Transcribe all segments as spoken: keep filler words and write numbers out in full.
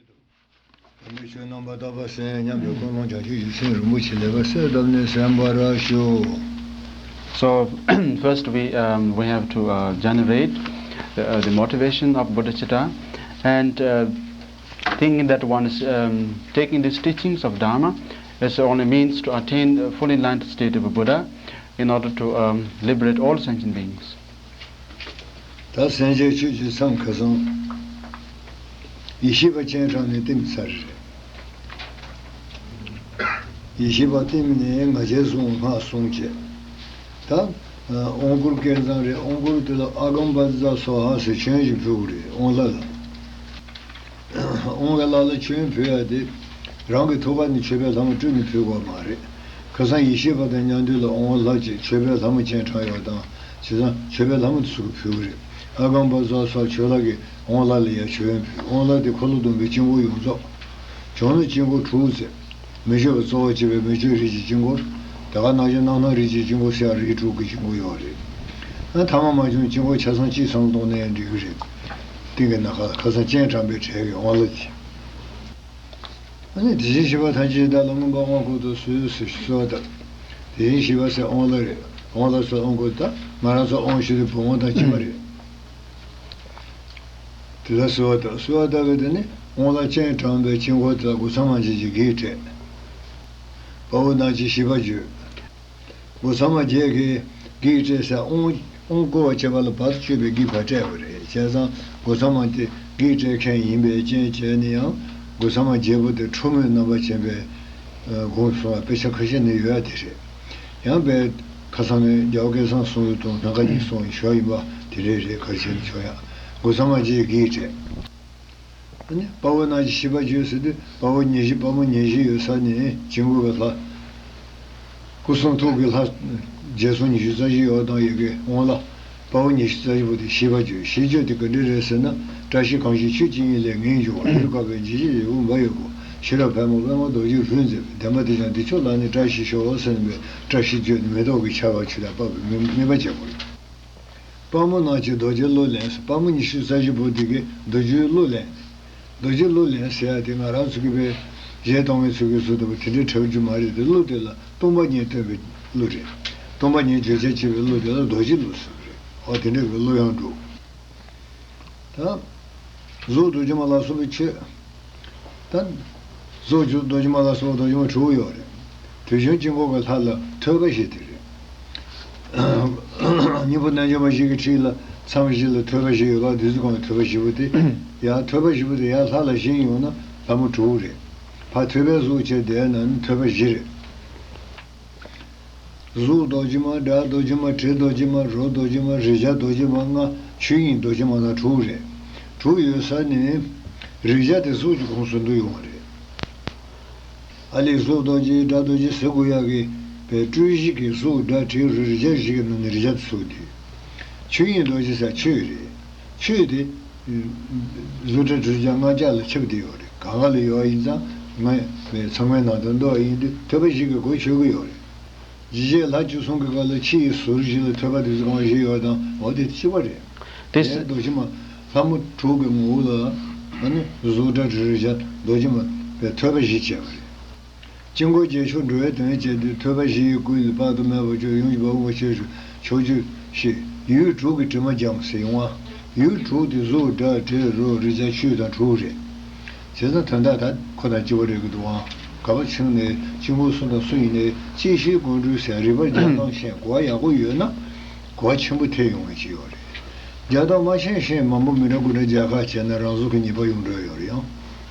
རིན་པོ་ཆེ་རྣམ་པར་དག་པ་གསན་ཡང་སྙམ་པའི་ཀུན་སློང་བྱང་ཆུབ་ཀྱི་སེམས་རིན་པོ་ཆེ་ལེགས་པར་གསལ་བཏབ་ནས་གསན་པར་ཞུ། So, first we, um, we have to, uh, generate the, uh, the motivation of bodhicitta, and, uh, thinking that one is, um, taking these teachings of Dharma is the only means to attain a fully enlightened state of a Buddha in order to, um, liberate all sentient beings. ད་སེམས་ཅན་ཆོས་ཀྱི་མཚམས་ཁ་སང་ཡེ་ཤེས་པ་སྤྱན་དྲངས་ནས་བསྟིམས་ཚར་རེད། ཡེ་ཤེས་པ་བསྟིམས་ནས་ང་རྒྱལ་བཟུང་སྔགས་གསུང་བྱས། ད་དབང་བསྐུར་སྐལ་བཟང་རེད། དབང་བསྐུར་དེ་ལ་ཨ་གམ་པ་ཛ་སྭཱ་ཧཱ་ཟེར་མཆོད་ཅིག་ཕུལ་དགོས་རེད། དབང་ལྷ་ལ། དབང་གི་ལྷ་ལ་མཆོད་ཕུལ་ཡ་དེ་རང་གི་ཐུགས་ཀ་ནས་མཆོད་པའི་ལྷ་མོ་སྤྲུལ་ནས་ཕུལ་དགོས་མ་རེད། ཁ་སང་ཡེ་ཤེས་པ་དང་མཉམ་དུ་ལ་དབང་ལྷ་གཅིག་མཆོད་པའི་ལྷ་མོ་སྤྱན་དྲངས་ཡོད་དང་། བྱས་ཙང་མཆོད་པའི་ལྷ་མོ་དེ་ཚོ་གིས་ཕུལ་གི་རེད། ཨ་གམ་པ་ཛ་སྭཱ་ཧཱ་མཆོད་ལྷ་གིས་དབང་ལྷ་ལ་ཡ་མཆོད་ཡོན་ཕུལ། དབང་ལྷ་དེ་འཁོར་ལོ་སྡོམ་པའི་དཀྱིལ་འཁོར་ཡོངས་རྫོགས། བྱུང་ན་དཀྱིལ་འཁོར་དྲུག་ཟེར། མི་བསྐྱོད་པ་གཙོ་བོ་བྱས་པའི་མི་བསྐྱོད་རིགས་ཀྱི་དཀྱིལ་འཁོར། དེ་ག་ནང་བཞིན་རྣམ་སྣང་རིགས་ཀྱི་དཀྱིལ་འཁོར་ཟེར་ཡ་རིགས་དྲུག་གི་དཀྱིལ་འཁོར་ཡོད་རེད། ཨ་ཐ་མ་མ་བྱུང་དཀྱིལ་འཁོར་ཆ་ཚང་གཅིག་ཚང་བཏང་ན་ཡང་འགྲིག་གི་རེད། སྟེང་གི་ནམ་མཁའ་ཁ་སང་སྤྱན་དྲངས་པའི་གྲས་ཀྱི་དབང་ལྷ་དེ། ཨ་ནི་དེ་བཞིན་གཤེགས་པ་ཐམས་ཅད་བདག་ལ་མངོན་པར་དབང་བསྐུར་དུ་གསོལ་ཞེས་གསོལ་བ་བཏབ། དེ་བཞིན་གཤེགས་པ་ཟེར་དབང་ལྷ་རེད། དབང་ལྷ་ཚོ་དབང་བསྐུར་ད་ང་རང་ཚོ་དབང་ཞུ་དུས་བུམ་དབང་དང་གཅིག་པ་རེད། དེ་ལ་གསོལ་བ་བཏབ། གསོལ་བ་བཏབ་པའི་དེ་ནི་དབང་ལྷ་སྤྱན་དྲངས་པའི་དཀྱིལ་འཁོར་དེ་ལ་སྒོ་མཚམས་མ་བརྒྱད་ཀྱི་བགེགས་བསྐྲད། དཔའ་བོ་རྣམས་ཀྱིས་ཞིབ་པར་བརྗོད། སྒོ་མཚམས་མ་བརྒྱད་ཀྱི་བགེགས་བསྐྲད་ཟེར་དབང་དབང་བསྐུར་བ་བྱེད་པ་ལ་བར་དུ་གཅོད་པའི་བགེགས་ཕར་བསྐྲད་པ་རེད། བྱས་ཙང་སྒོ་མཚམས་མ་དེ་བགེགས་བསྐྲད་མཁན་ཡིན་པའི་རྐྱེན་བྱས་ནས་ཡང་སྒོ་མཚམས་མ་བརྒྱད་པོ་དེ་ཁྲོ་མོའི་རྣམ་པ་ཅན་པའི་དགོངས་སུ་གསུངས་པ་དཔེ་ཆ་ཁ་ཤས་ནས་ཡོད་ཡ་དེ་རེད། ཡང་པའི་ཁ་སང་ནས་རྒྱལ་བ་སྐལ་བཟང་གསུང་ཡུལ་དང་སྣ་ཁ་གཉིས་གསུང་ཡི་ཞོ་ཡིན་པ་དེ་འདྲས་རེད། ག་རེ་བྱས་ནས་ཆོག་ཡ། སྒོ་མཚམས་མ་བརྒྱད་ཀྱི་བགེགས་བསྐྲད། ཨ་ནི་དཔའ་བོ་རྣམས་ཀྱིས་ཞིབ་པར་བརྗོད་ཟེར་དུས་དཔའ་བོ་ཉི་བཞི་དཔའ་མོ་ཉི་བཞི་ཡོད་ས་ནས་དཀྱིལ་འཁོར་གྱི་ལྷ། སྐུ་གསུང་ཐུགས་ཀྱི་ལྷ། བརྒྱད་སོ་ཉི་ཤུ་རྩ་བཞི་ཡོད་དང་ཡོད་ཀྱི་དབང་ལྷ། དཔའ་བོ་ཉི་ཤུ་རྩ་བཞི་པོ་དེ་ཞིབ་པར་བརྗོད། ཞིབ་བརྗོད་དེ་ག་འདྲ་རེད་ཟེར་ན། བཀྲ་ཤིས་གང་ཞིག་ཆོས་ཀྱི་དབྱིངས་ལས་ངེས་འགྱུར་བ། ཡུལ་དཀར་པོའི་འཇིགས་བྱེད་རི་བོ་འབབ་ཡོད་པོ། ཤེས་རབ་ཕལ་མོ་པདྨ་རྡོ་རྗེའི་ཕུན་མཛད་པའི། བདེན་པ་དེ་ཀྱང་བདེ་མཆོག་ལག་ནས་བཀྲ་ཤིས་ཤོག་ཟེར་ནས་པའི་བཀྲ་ཤིས་བརྗོད་ནས་མེ་ཏོག་གི་ཆར་པ་ཆུ་ལ་ཕབ་པའི་དམིགས་པ་བྱེད་དགོས། དཔའ་མོ་རྣམས་ཀྱིས་རྡོ་རྗེ་གླུ་ལེན། དཔའ་མོ་ཉི་ཤུ་རྩ་བཞི་པོ་འདི་གིས་རྡོ་རྗེའི་གླུ་ལེན། རྡོ་རྗེ་གླུ་ལེན་ཟེར་ཡ་དེ་ང་རང་ཚོ་གི་པའི་གཞས་གཏོང་མཁན་ཚོ་གིས་བཟོས་འདུག་པ་དེ་འདྲའི་གྲགས་རྒྱུ་མ་རེད་དེ། གླུ་དེ་ལ་སྟོང་པ་ཉིད་སྟོན་པའི་གླུ་རེད། སྟོང་པ་ཉིད་བརྗོད་བྱར་བྱེད་པའི་གླུ་དེ་ལ་རྡོ་རྗེ་གླུ་ཟེར་གི་རེད། འོ་དེ་འདྲ་གི་གླུ་དབྱངས་འགྲོ། ད་གཟུགས་རྡོ་རྗེ་མ་ལ་སོགས་པའི་ཆོས། ད་གཟུགས་རྡོ་རྗེ་མ་ལ་སོགས་པ་རྡོ་རྗེ་མ་དྲུག་ཡོད་རེད། དུས་གཞུང་དཀྱིལ་འཁོར་གྱི་ལྷ་ལ་ཐོད་པ་བཞི་དེ་རེད། སྙིང་པོ་རྣལ་འབྱོར་མ་བཞི་གི་ཁྲིད་ལ་མཚམས་བཞི་ལ་ཐོད་པ་བཞི་ཡོད་ལ། བདུད་རྩི་གང་བའི་ཐོད་པ་བཞི་པོ་དེ། ཡང་ཐོད་པ་བཞི་པོ་དེ་ཡང་ལྷ་ལ་བཞེངས་ཡོང་ན་ལྷ་མོ་དྲུག་རེད། ཕར་ཐོད་པའི་གཟུགས་བྱས་བསྡད་ན་ནི་ཐོད་པ་བཞི་རེད། གཟུགས་རྡོ་རྗེ་མ། སྒྲ་རྡོ་རྗེ་མ། དྲི་རྡོ་རྗེ་མ། རོ་རྡོ་རྗེ་མ། རེག་བྱ་རྡོ་རྗེ་མ་ལྔ། ཆོས་དབྱིངས་རྡོ་རྗེ་མ་ལྔ་དྲུག་རེད། དྲུག་ཡོད་ས་ནས་རེག་བྱ་དེ་གཟུགས་ཀྱི་ཁོངས་སུ་འདུ་ཡོང་བ་རེད། ཨ་ལས་གཟུགས་རྡོ་རྗེ་སྒྲ་རྡོ་རྗེ་ཟེར་དགོས་ཡག་གི་པའི་སྤྲུལ་གཞི་གི་གཟུགས་སྒྲ་དྲི་རོ་རེག་བྱ་བཞི་གི་ནང་ནས་རེག་བྱ་དེ་ཚུགས་དུས། ཆོས་དབྱིངས་རྡོ་རྗེ་ཟེར་ཆོས་རེད། ཆོས་དེ་གཟུགས་སྒྲ་དྲི་རོ་རེག་བྱ་ལྔ་བརྒྱ་ལ་ཁྱབ་བསྡད་ཡོད་རེད། གང་ག་ལ་ཡོད་ཡིན་ཙང་ངས་པའི་ཚང་མའི་ནང་དུ་འདུ་བ་ཡིན་དུས་ཐོད་པ་བཞི་གི་སྒོ་ཕྱེ་གི་ཡོད་རེད། ཇི་སྐད་ལྷ་བཅུ་གསུམ་གྱི་སྐབས་ལ་ཕྱི་ཡི་ཟུར་བཞི་ལ་ཐོད་པ་དེ་ཚོ་གང་བཞི་ཡོད་དང་། འོ་དེ་གཅིག་པ་རེད། དེ་དེ་རྡོ་རྗེ་མ་ལྷ་མོ་དྲུག་གི་ངོ་བོ་ལ་ཨ་ནི་གཟུགས་སྒྲ་དྲི་རོ་རེག་བྱ་རྡོ་རྗེ་མ་པའི་ཐོད་པ་བཞི་བྱས་པ་རེད། དཀྱིལ་འཁོར་རྒྱལ་མཆོག་འགྲོ་བའི་དོན་བྱེད་དུས་ཐོད་པ་བཞི་ཡི་སྐུ་ཡི་དཔག་ཏུ་མེད་པ་ཆོས་ཡུམ་གྱི་བ་སྤུ་མ་ཆེ་ཆུང་ཕྱོགས་བཅུ་ཞེས་ཡུལ་དྲུག་གི་དྲི་མ་འཇོམས་ཟེར་ཡོང་བ། ཡུལ་དྲུག་དེ་གཟུགས་སྒྲ་དྲི་རོ་རེག་བྱ་ཆོས་དང་དྲུག་རེད། བྱས་ཙང་དོན་དག་ད་ཁོ་དང་གཅིག་པ་རེད་ཀྱི་འདུག་ཨང་། ག་པར་ཕྱིན་ནས་དཀྱིལ་འཁོར་སུ་དང་སུ་ཡིན་ནའི་ཅིག་ཤོས་སྒོམ་སྒྲུབ་ཟེར་རིག་པ་རྒྱག་སྟངས་ཤེས་གོ་བ་ཡག་པོ་ཡོད་ན་གོ་བ་ཆེན་པོ་ཐེབས་ཡོང་བའི་ཅིག་ཡོད་རེད། རྒྱག་སྟངས་མ་ཤེས་ཤེས་མང་པོ་མི་འདྲ་དགུ་འདྲ་རྒྱག་ཁ་བྱས་ན་རང་བཟོ་གི་ཉེས་པ་ཡོང་འགྲོ་ཡོད་རེད་ཨང་།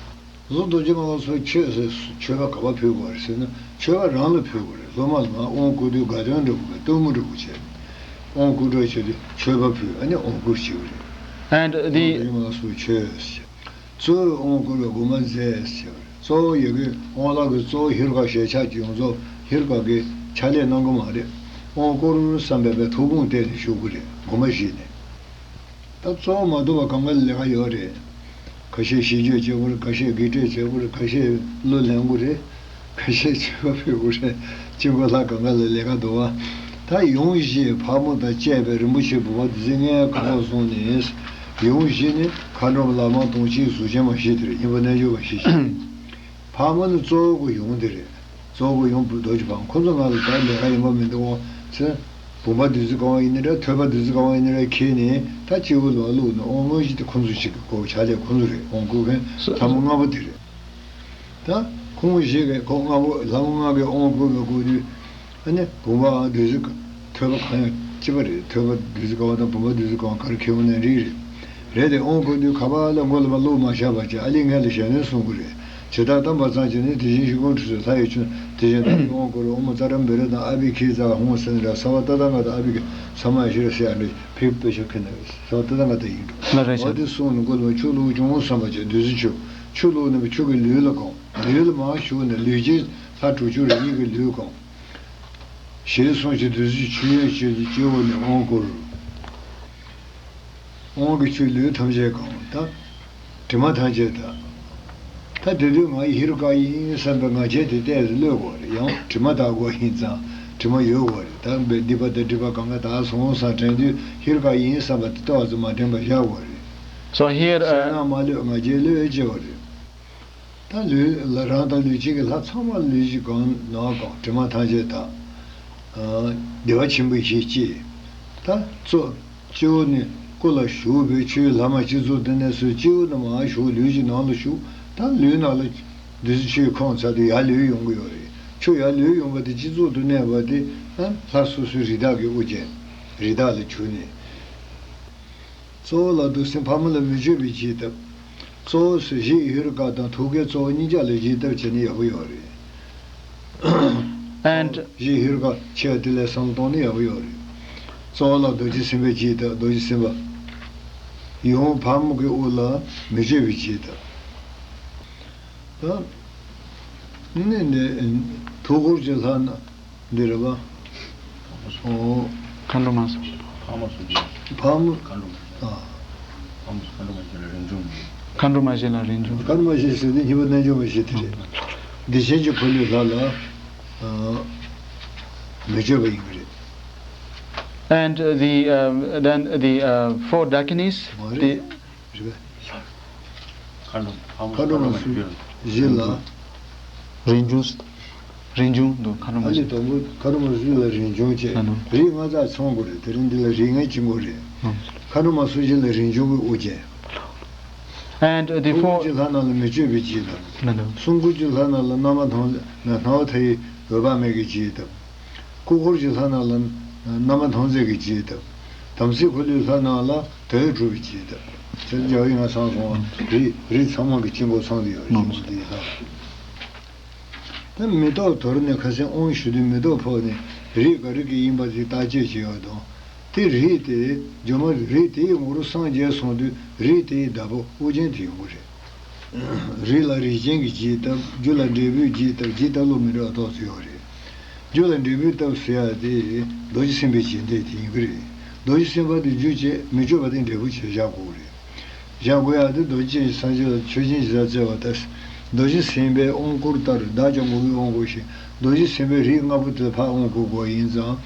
གཟུགས་རྡོ་རྗེ་མ་ལ་སོགས་མཆོད་ཟེར་མཆོད་པ་ག་པར་ཕུལ་དགོས་རེད་ཟེར་ན་མཆོད་པ་རང་ལ་ཕུལ་དགོས་རེད། སློབ་མ་ལ་དབང་བསྐུར་དུས་དགའ་སྟོན་འདྲ་པོ་གི་སྟོན་མོ་འདྲ་པོ་བྱས་དབང་བསྐུར་གྲོས་བྱེད་དུས་མཆོད་པ་ཕུལ་ཨ་ནི་དབང་བསྐུར་བྱེད་དགོས་རེད། And the གཟུགས་རྡོ་རྗེ་མ་ལ་སོགས་མཆོད་ཟེར། གཙོ་བོས་དབང་བསྐུར་བའི་དགོངས་པ་མཛད་ཟེར་བ་རེད། གཙོ་བོ་ཡི་གེ་དབང་ལྷ་གི་གཙོ་བོ་ཧེ་རུ་ཀ་ཞལ་ཕྱག་ཅིག་ཡོངས་རྫོགས་ཧེ་རུ་ཀ་གིས་ཕྱག་ལས་གནང་གི་མ་རེད། དབང་བསྐུར་བསམ་པའི་པའི་ཐུགས་དགོངས་གཏད་ནས་བཞུགས་ཀྱི་རེད་དགོངས་པ་བཞེས་ནས། ད་གཙོ་བོ་མ་ཐུབ་པ་གང་ག་ལ་ལས་ཀ་ཡོད་རེད། ཁ་ཤས་ཤིས་བརྗོད་བྱེད་དགོས་རེད། ཁ་ཤས་བགེགས་བསྐྲད་བྱེད་དགོས་རེད། ཁ་ཤས་གླུ་ལེན་དགོས་རེད། ཁ་ཤས་མཆོད་པ་ཕུལ་དགོས་རེད། དཀྱིལ་འཁོར་ལྷ་གང་ག་ལ་ལས་ཀ་འདུག་བ། ད་ཡོངས་བཞི་ཕག་མོ་དང་བཅས་པའི་རིན་པོ་ཆེ་བུམ་པ་འདི་ཚོ་ལྔའི་ཁ་ཁོག་བཟུང་ནས་ཡོངས་བཞི་ནི་ མཁའ་འགྲོ་མ་ལྷ་མ་སྟོང་ཆེན་གཟུགས་ཅན་མ་ཞེས་དེ་རེད། སྙིང་པོ་རྣལ་འབྱོར་མ་ཞེས་བྱ། ཕག་མོ་ནི་གཙོ་བོ་གི་ཡུམ་དེ་རེད། གཙོ་བོ་གི་ཡུམ་བུ་རྡོ་རྗེ་ཕག་མོ། ཁོ་ཚོ་ང་ལ་ད་ལས་ཀ་ཡིན་པ་མི་འདུག་འོང་ཚེ། བུམ་པ་བདུད་རྩི་གང་བ་ཡིན་ནི་རེད། ཐོད་པ་བདུད་རྩི་གང་བ་ཡིན་ནི་རེད། ཁྱེར་ནས་ད་སྤྱི་བོ་ལ་བླུགས་ནས་དབང་མོ་ཞིག་དེ་ཁོ་ཚོ་ཞིག་གི་གོ་ཕྱག་ལས་ཁོ་ཚོ་རེད། དབང་བསྐུར་མཁན་ལྷ་མོ་ལྔ་པོ་དེ་རེད། ད་ཁོང་བཞི་གིས་ཁོ་ལྔ་པོ་ལྷ་མོ་ལྔ་གིས་དབང་བསྐུར་བའི་སྐོར་དུས། ཨ་ནི་བུམ་པའམ་བདུད་རྩི་ཐོད་པ་གང་ཡང་གཅིག་པ་རེད། ཐོད་པ་བདུད་རྩི་གང་བ་དང་བུམ་པ་བདུད་རྩི་གང་བ་ག་རེ་ཁྱེར་འོང་ན་འགྲིག་རེད། རེད་དེ་དབང་བསྐུར་དུས་ཁ་པར་ལ་མགོ་ལ་མ་བླུགས་མ་བཞག་པ་བྱས། ཨ་ལི་སྔན་ལ་ཞལ་ནས་གསུང་གི་རེད། ཇི་ལྟར་བསྟན་པ་ཙམ་གྱིས་ནི། དེ་བཞིན་གཞི་ཀུན་འཁྲུལ་སོགས་ལྷ་ཡི་ཆོས། དེ་བཞིན་བདག་གིས་དབང་བསྐུར་རོ། ཨོཾ་ཙཱ་རམ་བི་ར་དང་ཨ་བྷི་ཥིག་ཙ་ཧཱུྃ་ཟེར་ནི་འདྲ། སརྦ་ཏ་ཐཱ་ག་ཏ་ཨ་བྷི་ཥིག་ས་མ་ཤི་ར་ཟེར་ཡ་འདྲ། ཕེབས་པའི་ཆོ་ག་ནི་སརྦ་ཏ་ཐཱ་ག་ཏ་ཡིན་འགྲོ། ལ་རེ་འོ་ཆ། དེ་གསུངས་ནས་མགོ་ལ་ཆུ་བླུགས་བྱུང་བསམ་པ་བྱས། བདུད་རྩི་ཆུ། ཆུ་བླུགས་ནས་ཆུ་གིས་ལུས་ལ་གང་། ལུས་ལ་མར་ཞུགས་ནས་ལུས་ཅན་ལྷ་དྲུག་ཅུ་རེ་གཉིས་ཀྱི་ལུས་གང་། ཞེས་གསུངས་ཤིང་བདུད་རྩི་ཆུ་ཡོད་ཅེས་སྤྱི་བོ་ནས་དབང་བསྐུར། དབང་གི་ཆུས་ལུས་ཐམས་ཅད་གང་། ད་དྲི་མ་ཐམས་ཅད་དག། ད་དེ་དུས་ང་ཧེ་རུ་ཀ་ཡིན་བསམ་པའི་ང་རྒྱལ་དེ་ཏོག་ཙམ་གློད་དགོས་རེད། ཡང་དྲི་མ་དག་དགོས་ཡིན་ཙང་དྲི་མ་ཡོད་དགོས་རེད། ད་བའི་སྡིག་པ་དང་སྒྲིབ་པ་གང་ག་དག་སོང་བསམ་དྲན་དུས་ཧེ་རུ་ཀ་ཡིན་བསམ་པ་དེ་ཏོག་ཙམ་མ་དྲན་པ་བཞག་དགོས་རེད། So here, བསོད་uh, ནམས་མ་ལྷོད་ང་རྒྱལ་ལྷོད་ཅེས་པ་རེད། ད་ལུས་ལ་རང་དང་ལུས་ཅན་གྱི་ལྷ་ཚང་མ་ལུས་ཀྱི་གང་ནང་གང་དྲི་མ་ཐམས་ཅད་དག། ཨ། བདེ་བ་ཆེན་པོ་ཞེས་སྐྱེས། ད་གཙོ་སྤྱི་བོ་ནས་སྐུ་ལ་ཞུགས་པའི་ཆུའི་ལྷ་མོ་སྤྱི་གཙུག་ཏུ་གནས་སུ་སྤྱི་བོ་ནས་མར་ཞུགས་ལུས་ཀྱི་ནང་ལ་ཞུགས། ད་ལུས་ནང་ལ་བདུད་རྩི་ཆུས་ཁོང་ཚར་དུས་ཡར་ལུས་ཡོང་གི་ཡོད་རེད། ཆུ་ཡར་ལུས་ཡོང་བ་དེ་སྤྱི་གཙུག་ཏུ་གནས་པ་དེ་ཨ་ལྷ་སོ་སོའི་རིགས་བདག་གི་དབུ་ཅན་རིགས་བདག་ལ་གྱུར་ནས། གཙོ་བོ་ལ་བདུད་སྲིན་ཕག་མོ་ལ་མི་བསྐྱོད་པའི་རྗེས་བཏབ། གཙོ་བོ་སུ་ཞིག་ཧེ་རུ་ཀ་དང་ཐུགས་ཀའི་གཙོ་བོ་གཉིས་ཆ་ལ་རྗེས་བཏབ་བྱས་ནས་ཡག་པོ་ཡོད་རེད། And ཞིག་ཧེ་རུ་ཀ་ཆེ་བ་དེ་ལ་བསམ་བློ་གཏོང་ནས་ཡག་པོ་ཡོད་རེད། གཙོ་བོ་ལ་རྡོ་རྗེ་སེམས་དཔའི་རྗེས་བཏབ། རྡོ་རྗེ་སེམས་དཔའ་ཡུམ་ཕག་མོ་གི་དབུ་ལ་མི་བསྐྱོད་པའི་རྗེས་བཏབ། ད་ནི་ནི་ཐུགས་འཁོར་གྱི་ལྷ་ན། འདི་རེད་པ། ཨོ། མཁའ་འགྲོ་མ་སོགས། ཕག་མོ་སོགས་ཀྱི། ཕག་མོ། མཁའ་འགྲོ་མ་ཞེས། ཨ། ཕག་མོ་སོགས་མཁའ་འགྲོ་མ་ཞེས་ལ་རིན་འབྱུང་གི། མཁའ་འགྲོ་མ་ཞེས་ལ་རིན་འབྱུང་། མཁའ་འགྲོ་མ་ཞེས་ཟེར་དུས་སྙིང་པོ་རྣལ་འབྱོར་མ་ཞེས་དེ་རེད། བདེ་ཆེན་གྱི་འཁོར་ལོའི་ལྷ་ལ། ཨ། མི་བསྐྱོད་པ་ཡིན་གྱི་རེད། And the, um, then the, uh, four Dakinis, མ་རེད། the རེད་པས། མཁའ་འགྲོ་མཁའ་འགྲོ་མ་སུ་བཞི་ལ། རིན་འབྱུང་། རིན་འབྱུང་དུ་མཁའ་འགྲོ་མ་ཨ་ནི་བཞི། དང་པོ་མཁའ་འགྲོ་མ་སུ་བཞི་ལ་རིན་འབྱུང་བཅས། ཨ་ནི། རིགས་ལྔ་ཙམ་ཚང་དགོས་རེད། དེ་རིང་འདི་ལ་རིགས་ལྔ་ཅིག་དགོས་རེད། ཨ། མཁའ་འགྲོ་མ་སུ་བཞི་ལ་རིན་འབྱུང་གི་དབུ་ཅན། And the ཐུགས་ཀྱི་four ལྷ་རྣམས་ལ་མི་བསྐྱོད་པའི་རྗེས་དང་། ཨ་ནི། གསུང་སྐུ་གྱི་ལྷ་རྣམས་ལ་རྣམ་པར་ཐོན་སྣང་བ་མཐའ་ཡས་འོད་དཔག་མེད་ཀྱི་རྗེས་དང་། སྐུ་འཁོར་གྱི་ལྷ་རྣམས་ལ་རྣམ་པར་ཐོན་རྫས་ཀྱི་རྗེས་དང་། དམ་ཚིག་འཁོར་ལོའི་ལྷ་རྣམས་ལ་དོན་གྲུབ་པའི་རྗེས་དང་། ཟེར་རྒྱལ་བ་ཡིན་ང་ཚང་སོང་བ་རིགས་རིགས་ཚང་མ་གི་དཀྱིལ་འཁོར་ཚང་དུ་ཡོད་རེད། ནོ། དཀྱིལ་འཁོར་དེའི་ལྷ། ད་མེ་ཏོག་དོར་ནས་ཁ་སང་དབང་ཞུ་དུས་མེ་ཏོག་ཕོག་ནས་རིགས་ག་རིགས་ཀྱི་ཡིན་པ་དེ་བརྟག་དཔྱད་བྱེད་ཡག་དང་། དེ་རིགས་དེ་རྒྱུ་མ་རིགས་དེའི་ངོ་བོ་སངས་རྒྱས་སོང་དུས་རིགས་དེའི་བདག་པོ་དབུ་ཅན་དེ་ཡོང་གི་རེད། རིགས་ལ་རིགས་ཅན་གྱི་རྗེས་བཏབ། རྒྱུ་ལ་འབྲས་བུའི་རྗེས་བཏབ། རྗེས་བཏབ་ལུགས་མི་འདྲ་བ་ཏོག་ཙམ་ཡོད་རེད། རྒྱུ་ལ་འབྲས་བུའི་བཏབ་ཟེར་ཡ་དེ་རྡོ་རྗེ་སེམས་དཔའི་རྗེས་འདེད་དེ་ཡིན་གྱི་རེད། རྡོ་རྗེ་སེམས་དཔའ་དེ་རྒྱུ་བྱས་མི་བསྐྱོད་པ་དེ་འབྲས་བུ་བྱས་བཞག་དགོས་རེད། བཞག་དགོས་ཡ་དེ་རྡོ་རྗེ་སེམས་དཔའི་ཆོས་ཅན་གྱི་ས་བཙལ་བ་ལྟར། རྡོ་རྗེ་སེམས་དཔའི་དབང་བསྐུར་ལྟར་བདག་ཀྱང་མགོ་བོས་དབང་བསྐུར་ཞིང་། རྡོ་རྗེ་སེམས་དཔའི་རིགས་ལྔ་པོ་དེ་ལ་ཕར་དབང་བསྐུར་དགོས་ཡིན་ཙང་།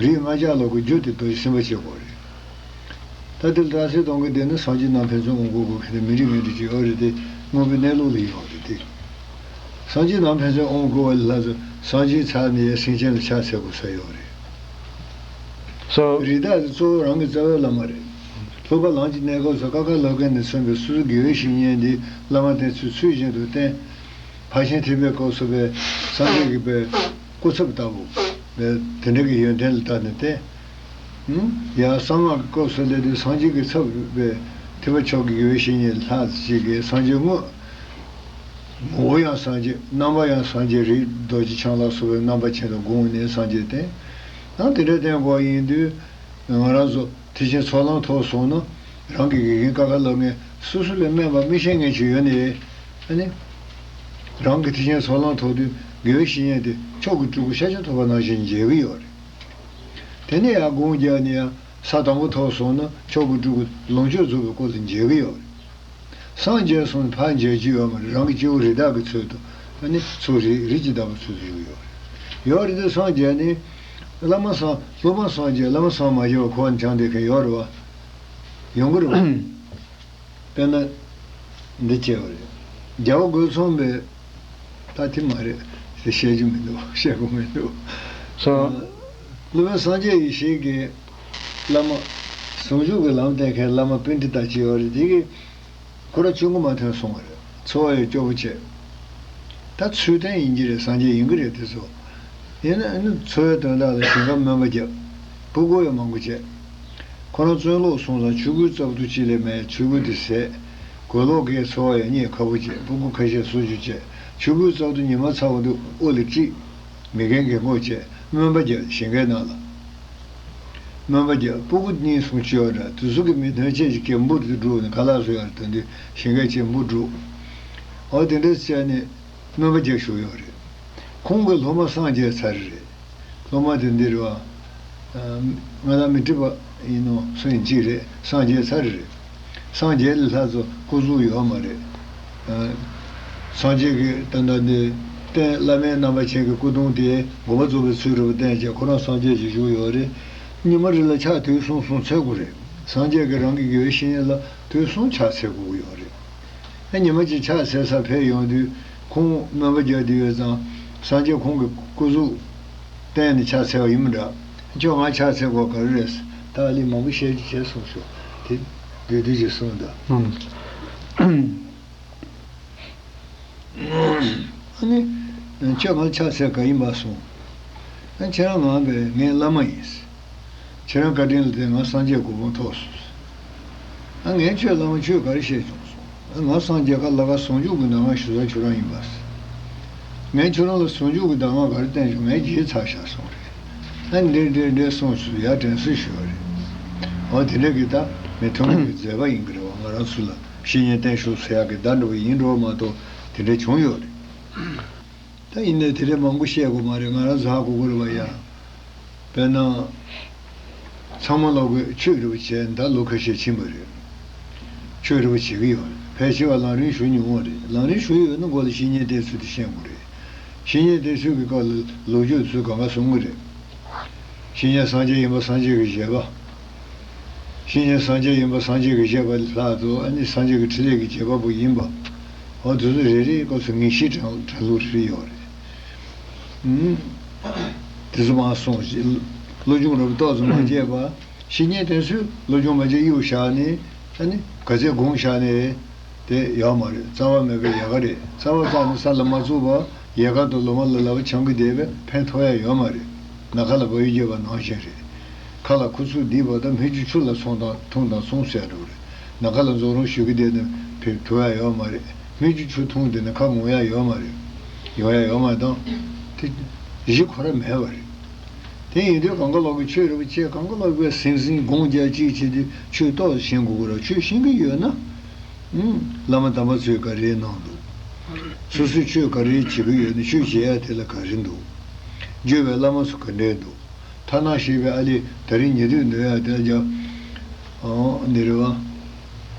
རིགས་ལྔ་ཆ་ལོག་གི་རྒྱུ་དེ་རྡོ་རྗེ་སེམས་དཔའ་བྱེད་དགོས་རེད། ད་དེ་ལ་རྟགས་གསལ་གཏོང་གི་བསྡད་ན་སངས་རྒྱས་རྣམ་ཕན་ཚུན་དབང་བསྐུར་དགོས་མཁན་དེ་མི་འགྲིག་མི་འགྲིག་ཅིག་ཡོད་རེད་དེ། དངོས་པོའི་གནས་ལུགས་ལ་ཡོད་རེད་དེ། སངས་རྒྱས་རྣམ་ཕན་ཚུན་དབང་བསྐུར་བ་ལ་ལྷ་ཚོ་སངས་རྒྱས་ཚར་ནས་ཡང་སེམས་ཅན་ལ་ཕྱག་འཚལ་དགོས་ས་ཡོད་རེད། So རིགས་བདག་དེ་གཙོ་བོ་རང་གི་རྩ་བའི་བླ་མ་རེད། སློབ་པ་ལམ་གྱི་གནས་སྐབས་སུ་ཀ་ཁ་ལབ་མཁན་ནས་མཚོན་པའི་སོ་སོ་དགེ་བའི་བཤེས་གཉེན་འདི་བླ་མ་དེ་ཚོས་ཚུལ་བཞིན་དུ་བསྟེན། ཕར་ཕྱིན་ཐེག་པའི་སྐབས་སུ་བས་སངས་རྒྱས་ཀྱི་བས་སྐུ་ཚབ་ལྟ་བུ་བས་དེ་འདྲ་གི་ཡོན་ཏན་ལ་བལྟ་ནས་བསྟེན། ཡང་གསང་སྔགས་ཀྱི་སྐབས་སུ་སླེབས་དུས་སངས་རྒྱས་ཀྱི་ཚབ་བས་ཐེག་པ་མཆོག་གི་དགེ་བའི་བཤེས་གཉེན་ལྷ་ཅིག་གིས་སངས་རྒྱས་དངོས། ངོ་བོ་ཡང་སངས་རྒྱས། རྣམ་པ་ཡང་སངས་རྒྱས། རིགས་རྡོ་རྗེ་འཆང་ལ་སོགས་པའི་རྣམ་པ་ཅན་དུ་དགོངས་ནས་སངས་རྒྱས་བསྟེན། ཡང་དེ་འདྲ་བསྟེན་དགོས་ཡིན་དུས། ང་རང་ཚོ་ཐེག་ཆེན་ཚོགས་ལམ་ཐོག་སོང་ན། རང་གི་དགེ་རྒན་ཀ་ཁ་ལབ་མཁན་སོ་སོ་ལས་དམན་པ་མི་ཤེས་མཁན་ཅིག་ཡོད་ནའི། ཨ་ནི། རང་གི་ཐེག་ཆེན་ཚོགས་ལམ་ཐོག་དུས་དགེ་བའི་བཤེས་གཉེན་དེ་མཆོག་གི་སྤྲུལ་སྐུ་ཤཱཀྱ་ཐུབ་པ་ནང་བཞིན་མཇལ་གྱི་ཡོད་རེད། དེ་ནས་ཡང་དགོངས་རྒྱག་ནས་ཡང་ས་དང་པོ་ཐོག་སོང་ན་མཆོག་གི་སྤྲུལ་སྐུ་ལོངས་སྤྱོད་རྫོགས་པའི་སྐུ་ལ་མཇལ་གྱི་ཡོད་རེད། སངས་རྒྱས་སོང་ནས་ཕར་མཇལ་རྒྱུ་ཡོད་མ་རེད། རང་གི་སྐྱེ་བོ་རིགས་བདག་གི་ཚུལ་དུ་ཨ་ནི་ཚུར་རིགས་རིགས་ཀྱི་བདག་པོའི་ཚུལ་དུ་ཡོང་གི་ཡོད་རེད། ཡོད་རེད་དེ་སངས་རྒྱས་ནི། བླ་མ་སངས་སློབ་མ་སངས་རྒྱས་བླ་མ་སངས་མ་རྒྱས་པ་ཁོ་བ་ནས་བྱུང་བསྡད་མཁན་ཡོད་རེད་བ། ཡོང་གི་རེད་བ། དཔེར་ན། འདི་བྱས་པ་རེད། རྒྱལ་བ་རྒོད་ཚང་པས། ད་དེ་མ་རེད། དེ་བཤད་རྒྱུ་མི་འདུག་བཤད་དགོས་མི་འདུག་སོ། སློབ་དཔོན་སངས་རྒྱས་ཡེ་ཤེས་ཀྱི་བླ་མ། ཟུང་འཇུག་གི་ལམ་བསྟན་མཁན་བླ་མ་པཎྜི་ཏ་ཅིག་ཡོད་རེད། དེ་གིས་ཁོ་རང་ཆོས་མགོ་མ་ཐོན་སོང་བ་རེད། འཚོ་བ་ཡང་སྐྱོ་པོ་བྱས། ད་ཚུལ་ལྡན་ཡིན་གྱི་རེད། སངས་རྒྱས་ཡིན་གྱི་རེད་དེ་ཚོ། ཡིན་ན་ཨ་ནི་འཚོ་བའི་དོན་དག་ལ་ཞིང་ཁ་སྨོན་པ་རྒྱབ། སྤུ་གུ་ཡང་མང་པོ་བྱས། ཁོ་རང་བཙོན་ལོག་སོང་ཙང་ཆོས་གོས་རྩ་བ་ཏུ་གཅིག་ལས་མེད། ཆོས་གོས་དེ་ཟད། གོས་ལོག་གིས་འཚོ་བ་ཡང་རྙེད་ཁག་པོ་བྱས། སྤུ་གུ་ཁ་ཤས་གསོ་བཅུག་བྱས། ཆོས་གོས་རྩ་བ་ཏུ་ཉི་མ་ཚ་བ་འདུག་དབུ་ལ་དཀྲིས། མི་རྒན་རྒན་གོག་བྱས་སྨོན་པ་རྒྱབ། ཞིང་ཁའི་ནང་ལ་སྨོན་པ་རྒྱབ། སྤུ་གུ་གཉིས་གསུམ་ཅིག་ཡོད་འདྲ། དེ་ཚོ་གི་མི་དོན་ཆེད་ཅིག་གིས་འབུ་དེ་བསྒྲུགས་ནས་ཁ་ལག་བཟོ་ཡག་དོན་དུ་ཞིང་ཁའི་ཆེད་འབུ་བསྒྲུགས། འོ་དེ་འདྲ་བྱས་ནས་སྨོན་པ་རྒྱབ་བཞུགས་ཡོད་རེད། ཁོང་གི་སློབ་མ་སངས་རྒྱས་ཚར་རེད། སློབ་མ་དེ་འདི་རེད་བ། ང་དང་མི་འགྲིག་པ་ཡིན་ནོ་སུ་ཡིན་གཅིག་རེད། སངས་རྒྱས་ཚར་རེད། སངས་རྒྱས་ལས་ལྷག་ཙམ་སྐུ་གཟུགས་ཡོད་མ་རེད། སངས་རྒྱས་ཀྱི་ད་ལྟ་འདི་རྟེན་བླ་མའི་རྣམ་པ་ཅན་གྱི་སྐུ་གདུང་དེ་དགོངས་པ་རྫོགས་པའི་ཚུལ་རེད་པ། བསྟན་བྱས་ཁོ་རང་སངས་རྒྱས་ཀྱི་བཞུགས་ཡོད་རེད། ཉི་མ་རེ་ལ་ཕྱག་དུས་གསུམ་གསུམ་འཚལ་དགོས་རེད། སངས་རྒྱས་ཀྱི་རང་གི་དགེ་བའི་བཤེས་གཉེན་ལ་དུས་གསུམ་ཕྱག་འཚལ་དགོས་ཀྱི་ཡོད་རེད། ཨ་ཉི་མ་གཅིག་ཕྱག་འཚལ་ས་ཕེབས་ཡོང་དུས་ཁོང་སྨོན་པ་རྒྱག་བསྡད་ཡོད་ཙང་། སངས་རྒྱས་ཁོང་གི་སྐུ་གཟུགས་བསྟན་ནས་ཕྱག་འཚལ་བ་ཡིན་མི་འདྲ། ཁྱོད་ང་ཕྱག་འཚལ་དགོས་ག་རེ་རེད། ད་ཨ་ལི་མང་པོ་བཤད་རྒྱུ་བྱས་སོང་ཞུ། དེ་བདུད་བདུད་ཀྱིས་གསུངས་འདུག་ཨ་ནི། ཁྱོད་ང་ཕྱག་འཚལ་ག་ཡིན་པ་སོང་། ཨ་ཁྱེད་རང་ང་བས་ངའི་བླ་མ་ཡིན། ཁྱེད་རང་བཀའ་དྲིན་ལ་བརྟེན་ང་སངས་རྒྱས་གོ་འཕང་ཐོབ་སོང་། ཨ་ངས་ཁྱོད་བླ་མ་ཁྱོད་ག་རེ་བཤད་བྱུང་སོང་། ཨ་ང་སངས་རྒྱས་ཁ་ལ་ཁ་ཟུང་འཇུག་གི་གདམས་ངག་ཞུ་ས་ཁྱོད་རང་ཡིན་པ། ངས་ཁྱོད་རང་ལ་ཟུང་འཇུག་གི་གདམས་ངག་ག་རེ་བསྟན་བྱུང་། ངས་བརྗེད་ཚར་བཞག་སོང་རེད། ཨ་འདྲེ་འདྲེ་འདྲེ་གསུངས་སོང་། ཡ་དྲན་གསོ་ཞུ་བ་རེད། འོ་དེ་འདྲ་གི་ད་མི་ཐུན་མོང་གི་མཛད་པ་ཡིན་གི་རེད་བ། ང་རང་ཚོ་ལ་བཤེས་གཉེན་བསྟེན་ཤོག་ཟེར་ཡག་གི་བརྡ་འདྲ་བོ་ཡིན་འགྲོ་མ་གཏོགས་དེ་འདྲ་བྱུང་ཡོད་རེད། ད་ཡིན་ནའི་དེ་འདྲ་མང་པོ་བཤད་དགོས་མ་རེད། ང་རང་ཟ་དགོས་ཀྱི་རེད་བ་ཡ། དཔེར་ན། ཚང་མ་ལོག་གི་ཆོས་རེ་བ་བྱས་ད་ལོ་ཁ་ཤས་ཕྱིན་པ་རེད། ཆོས་རེ་བ་བྱེད་ཀྱི་ཡོད་རེད། ཕལ་ཆེ་བ་ལམ་རིམ་ཞུ་མྱོང་བ་རེད། ལམ་རིམ་ཞུ་ཡོད་ན་མགོ་ལ་བཤེས་གཉེན་བསྟེན་ཚུལ་དེ་ཤེས་དགོས་རེད། བཤེས་གཉེན་བསྟེན་ཚུལ་གྱི་སྐབས་ལ་ལོ་རྒྱུས་ཚུལ་གང་ག་གསུང་གི་རེད། བཤེས་གཉེན་སངས་རྒྱས་ཡིན་པ་སངས་རྒྱས་ཀྱི་བཞེད་པ། བཤེས་གཉེན་སངས་རྒྱས་ཡིན་པ་སངས་རྒྱས་ཀྱི་བཞེད་པ་ལྷག་ཏུ་ཨ་ནི་སངས་རྒྱས་ཀྱི་ཕྲིན་ལས་ཀྱི་བྱེད་པ་པོ་ཡིན་པ། འོ་དེ་ཚོ་རེ་རེའི་སྐབས་སུ་ངེས་ཤེས་དྲན་དྲན་ལུགས་རེ་རེ་ཡོད་རེད། ཨུམ། དེ་ཚོ་མར་སོང་ཞིག་བློ་སྦྱོང་རབ་ཏོག་ཙམ་མ་བྱས་པ། བཤེས་གཉེན་དེ་ཚོས་བློ་སྦྱོང་མ་བྱས་གཡུག་བཞག་ནས་ཨ་ནི་ག་ཚད་དགོངས་བཞག་ནས་དེ་ཡོད་མ་རེད། རྩ་བ་མེད་པའི་ཡལ་ག་རེད། རྩ་བ་བཙུགས་ནས་ས་ལ་མ་བཙུགས་པ་ཡལ་ག་དང་ལོ་མ་ལ་ལབ་པ་འཆང་གི་བསྡད་པས་ཕན་ཐོགས་ཡ་ཡོད་མ་རེད། ནམ་མཁའ་ལ་བལ་ཡུལ་རྒྱས་པ་ནང་བཞིན་རེད། མཁའ་ལ་ཁུ་ཚུར་རྡིབ་པ་དང་སྨིག་རྒྱུ་ཆུ་ལ་འཐུང་དང་འཐུང་དང་འཐུང་ཟེར་འགྲོ་རེད། ནམ་མཁའ་ལ་རྫོགས་རིམ་ཞུ་གི་བསྡད་ན་ཕེབས་ཐུབ་ཡ་ཡོད་མ་རེད། སྨིག་རྒྱུ་ཆུ་འཐུང་བསྡད་ན་ཁ་ངོ་ཡ་ཡོད་མ་རེད། ཡོང་ཡ་ཡོད་མ་རེད་དང་། དེ་གཞི་ཁོ་ར་མེད་པ་རེད། དེ་ཡིན་དུས་གང་ག་ལོག་གི་ཆོས་རེ་བ་བྱས། གང་ག་ལོག་གི་སིང་སིང་དགོངས་རྒྱ་གཅིག་བྱས་ཏེ་ཆོས་ཏོག་ཙམ་ཤེས་དགོས་ཀྱི་རེད། ཆོས་ཤེས་ཀྱི་ཡོད་ན། ཨུམ། བླ་མ་དམ་པ་ཚོས་ག་རེ་གནང་འདུག་སོ་སོས་ཆོས་ག་རེ་བྱེད་ཀྱི་ཡོད་ན་ཆོས་བྱེད་ཡ་དེ་ལ་ག་རེ་འདུག་བརྒྱུད་པའི་བླ་མ་ཚོ་ག་འདྲས་འདུག་མཐའ་ན་ཤེས་པའི་ཨ་ལི་ད་རིང་ཉེ་དུས་འདོན་ཡ་དེ་ལ་རྒྱ། ཨོ་འདི་རེད་བ།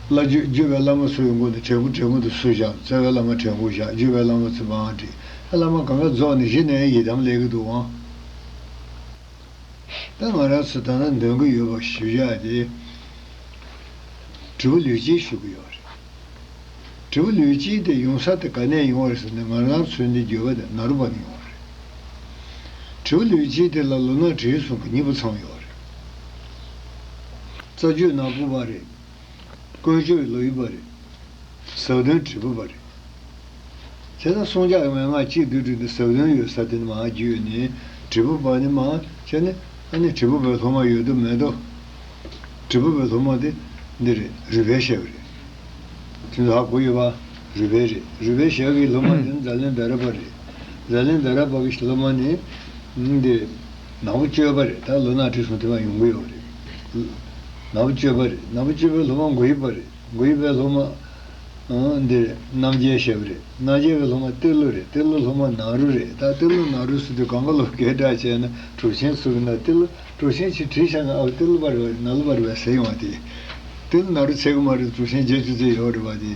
བླ་བརྒྱུད་བརྒྱུད་པའི་བླ་མ་ཚོའི་མགོ་ནས་དྲན་སྐུ་དྲན་སྐུ་དུ་སུ་བཞག་རྩ་བའི་བླ་མ་དྲན་སྐུ་བཞག་བརྒྱུད་པའི་བླ་མ་ཚོ་མང་བྲིས། ཨ་བླ་མ་གང་ག་རྫོགས་ནས་གཞི་ནས་ཡི་དམ་ལས་ཀྱི་འདུག་ཨང་། ད་ང་རང་ཚོ་ད་ལྟ་འདོན་གྱི་ཡོད་པ་ཞུ་ཡ་དེ། དྲིལ་བུ་ལུས་དཀྱིལ་ཞུ་གི་ཡོད་རེད། དྲིལ་བུ་ལུས་དཀྱིལ་དེ་ཡོང་ས་དེ་ག་ནས་ཡོང་བ་རེད་ཟེར་ན། ང་རང་ཚོའི་འདི་བརྒྱུད་པ་དེ་ནཱ་རོ་པ་ནས་ཡོང་བ་རེད། དྲིལ་བུ་ལུས་དཀྱིལ་དེ་ལ་ལུས་ངག་དྲིལ་གསུམ་གྱི་སྙིང་པོ་ཚང་ཡོད་རེད། རྩ་རྒྱུད་ནག་པོ་པ་རེད། བཀོལ་སྤྱོད་ལོག་གཡུག་པ་རེད། ཟབ་དོན་དྲིལ་བུ་པ་རེད། བྱས་ཙང་གསུང་སྦྱངས་མན་ངག་གཅིག་བསྡུས་བསྒྲིགས་ཏེ་ཟབ་དོན་ཡོད་ས་དེ་ནས་མར་བརྒྱུད་ནས་དྲིལ་བུ་པ་ནས་མར་བྱས་ནས། ཨ་ནི་དྲིལ་བུ་པའི་སློབ་མ་ཡོད་དོ་མེད་དོ། དྲིལ་བུ་པའི་སློབ་མ་དེ་འདི་རེད། རུས་སྦལ་ཞབས་རེད། དེ་ཚོ་ཧ་གོ་ཡོད་པ། རུས་སྦལ་རེད། རུས་སྦལ་ཞབས་ཀྱི་སློབ་མ་དེ་ནི་ཛཱ་ལན་དྷ་ར་པ་རེད། ཛཱ་ལན་དྷ་ར་པ་གི་སློབ་མ་ནི་འདི་ནག་པོ་སྤྱོད་པ་རེད། ད་ལུས་ངག་དྲིལ་གསུམ་དེ་མར་ཡོང་གི་ཡོད་རེད། ནག་པོ་སྤྱོད་པ་རེད། ནག་པོ་སྤྱོད་པའི་སློབ་མ་མགོ་དབྱིབས་པ་རེད། མགོ་དབྱིབས་པའི་སློབ་མ། ཨང་། འདིར་རྣམ་རྒྱལ་ཞབས་རེད། རྣམ་རྒྱལ་བའི་སློབ་མ་ཏི་ལོ་རེད། ཏི་ལོ་སློབ་མ་ནཱ་རོ་རེད། ད་ཏི་ལོ་ནཱ་རོ་ཟེར་དུས་གང་ག་ལོག་སྐད་གྲགས་བྱས་ན་གྲུབ་ཆེན་ཚོ་གི་ནང་ཏི་ལོ་གྲུབ་ཆེན་ཅིག་བྲིས་བཞག་ན། ཨའོ་ཏི་ལོ་པ་རེད་པ། ནཱ་ལོ་པ་རེད་པ་ཟེར་ཡོང་བ་དེ། ཏི་ལོ་ནཱ་རོ་ཚད་ཀྱི་མ་རེད། གྲུབ་ཆེན་བརྒྱད་ཅུ་ཙམ་ཡོད་རེད་པ་དེ།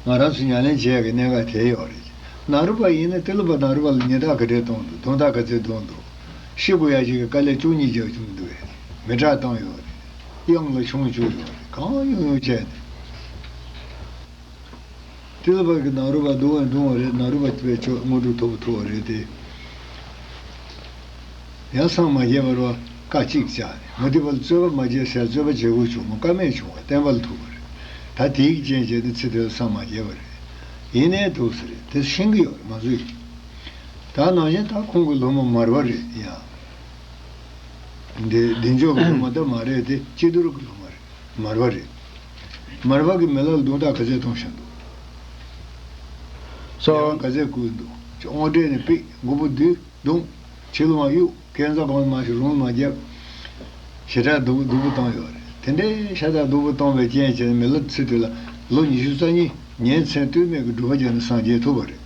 ང་རང་ཚོ་ཉམས་ལེན་བྱེད་ཡག་གི་གནད་འགག་དེ་ཡོད་རེད། ནཱ་རོ་པ་ཡིན་ན་ཏི་ལོ་པ་ནཱ་རོ་པ་ལ་ཉེས་རྡུང་ག་འདྲས་བཏང་འདུག་རྡུང་རྡེག་ག་ཚད་བརྡུངས་འདུག་ཤི་དགོས་ཡ་ཅིག་གི་དཀའ་ལས་བཅུ་གཉིས་རྒྱབ་བྱུང་འདུག་གས། མི་དྲག་བཏང་ཡོད་རེད། གཡང་ལ་ཆུང་བཅུག་ཡོད་རེད། གང་ཡོང་ཡོང་བྱས་ནས། ཏི་ལ་པ་གི་ནཱ་རོ་པ་སྡུག་བ་འདུག་བ་རེད། ནཱ་རོ་པ་པའི་ཆོས་དངོས་གྲུབ་ཐོབ་ཐུབ་པ་རེད་དེ། ཡང་སངས་མ་རྒྱས་པར་བ་བཀའ་གཅིག་བཅག་ནས་མུ་སྟེགས་པ་ལ་རྩོད་པ་མ་བྱེད་ཟེར་རྩོད་པ་བྱེད་དགོས་བྱུང་བ་བཀའ་མེད་བྱུང་བ་བསྟན་པ་ལ་ཐུག་པ་རེད། ད་དེའི་རྐྱེན་བྱས་ཏེ་ཚེ་དེ་ལ་སངས་མ་རྒྱས་པ་རེད། ཡིན་ནའི་འདུག་ཟེར་རེད། དེ་ཤེས་ཀྱི་ཡོད་རེད་ང་ཚོས། ད་ནང་བཞིན་ད་ཁོང་གི་སློབ་མ་མར་པ་རེད་ཡ། འདི་འདི་འཇོག་གི་སློབ་མ་ད་མ་རེད་དེ་སྐྱིད་སྡུག་གི་སློབ་མ་རེད། མར་པ་རེད། མར་པ་གི་མི་ལ་ལ་རྡུང་རྟགས་ག་ཚད་གཏོང་བཞིན་འདུག་སོ། ཡང་ག་ཚད་བསྐུལ་འདུག་དབང་གྲལ་ནས་ཕུད། མགོ་བོ་བསྡུས། བརྡུངས། ཕྱི་ལོགས་མ་གཡུག་སྐས་འཛེག་གང་མ་ཞིག་རུང་མ་རྒྱབ། ཞེ་དྲག་སྡུག་སྡུག་པོ་བཏང་ཡོད་རེད། དེ་འདྲའི་ཤ་སྟག་སྡུག་པོ་བཏང་བའི་རྐྱེན་བྱས་ནས་མི་ལ་ཚེ་དེ་ལ་ལོ་ཉི་ཤུ་རྩ་གཉིས་ཉིན་མཚན་ལྟོས་མེད་ཀྱི་སྒྲུབ་པ་བརྒྱབ་ནས་སངས་རྒྱས་ཐུབ་པ་རེད།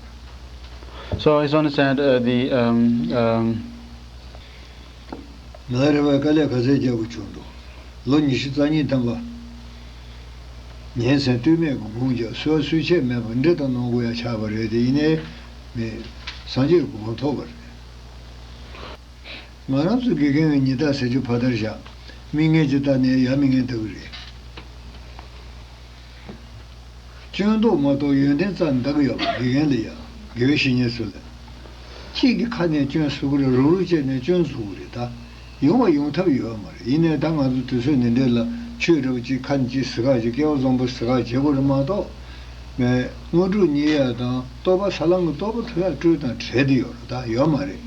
So I just want to say uh, the um, um, མི་ལ་རས་པས་དཀའ་ལས་ག་ཚད་རྒྱག་དགོས་བྱུང་འདུག་ལོ་ཉི་ཤུ་རྩ་གཉིས་ཐམ་པ། ཉིན་མཚན་ལྟོས་མེད་ཀྱི་སྒོམ་རྒྱག་གསོལ་བ་གསོལ་ཆས་མེད་པར་འདྲེ་ལྟར་གནོང་དགོས་ཡ་ཆགས་པ་རེད་དེ། ཡིན་ནའི་མི་སངས་རྒྱས་ཀྱི་གོ་འཕང་ཐོབ་པ་རེད། ང་རང་ཚོ་དགེ་རྒན་གྱི་ཉི་ཟླ་ཟེར་རྒྱུ་ཕ་མཐར་བཞག་མི་ངན་གྱིས་བལྟས་ནས་ཡ་མི་ངན་ལྟ་གི་རེད། སྐྱོན་རྟོག་མ་གཏོགས་ཡོན་ཏན་རྩ་ནས་འདང་གི་ཡོད་པ་དགེ་རྒན་ལ་ཡ། དགེ་བའི་བཤེས་གཉེན་ཚོ་ལ། གཅིག་གི་ཁ་ནས་སྐྱོན་གསུག་གི་རེད། རུག་རུག་བྱས་ནས་སྐྱོན་གསུག་གི་རེད་ད། ཡོང་བ་ཡོང་ཐབས་ཡོད་མ་རེད། ཡིན་ནའི་ད་ང་ཚོ་དུས་ཚོད་འདི་འདྲས་ལ་ཆོས་འདྲ་བོ་གཅིག་ཁ་ནས་གཅིག་ཟེར་ཁ་ཅིག་སྐལ་བ་བཟང་པོ་ཟེར་ཁ་བྱེད་དགོས་རེད་མ་གཏོགས། ངས་དངོས་གྲུབ་རྙེད་ཡ་དང་རྟོགས་པ་ས་ལམ་གྱི་རྟོགས་པ་ཐོབ་ཡ་སྤྲོད་དང་བྲལ་བསྡད་ཡོད་རེད་ད། ཡོད་མ་རེད།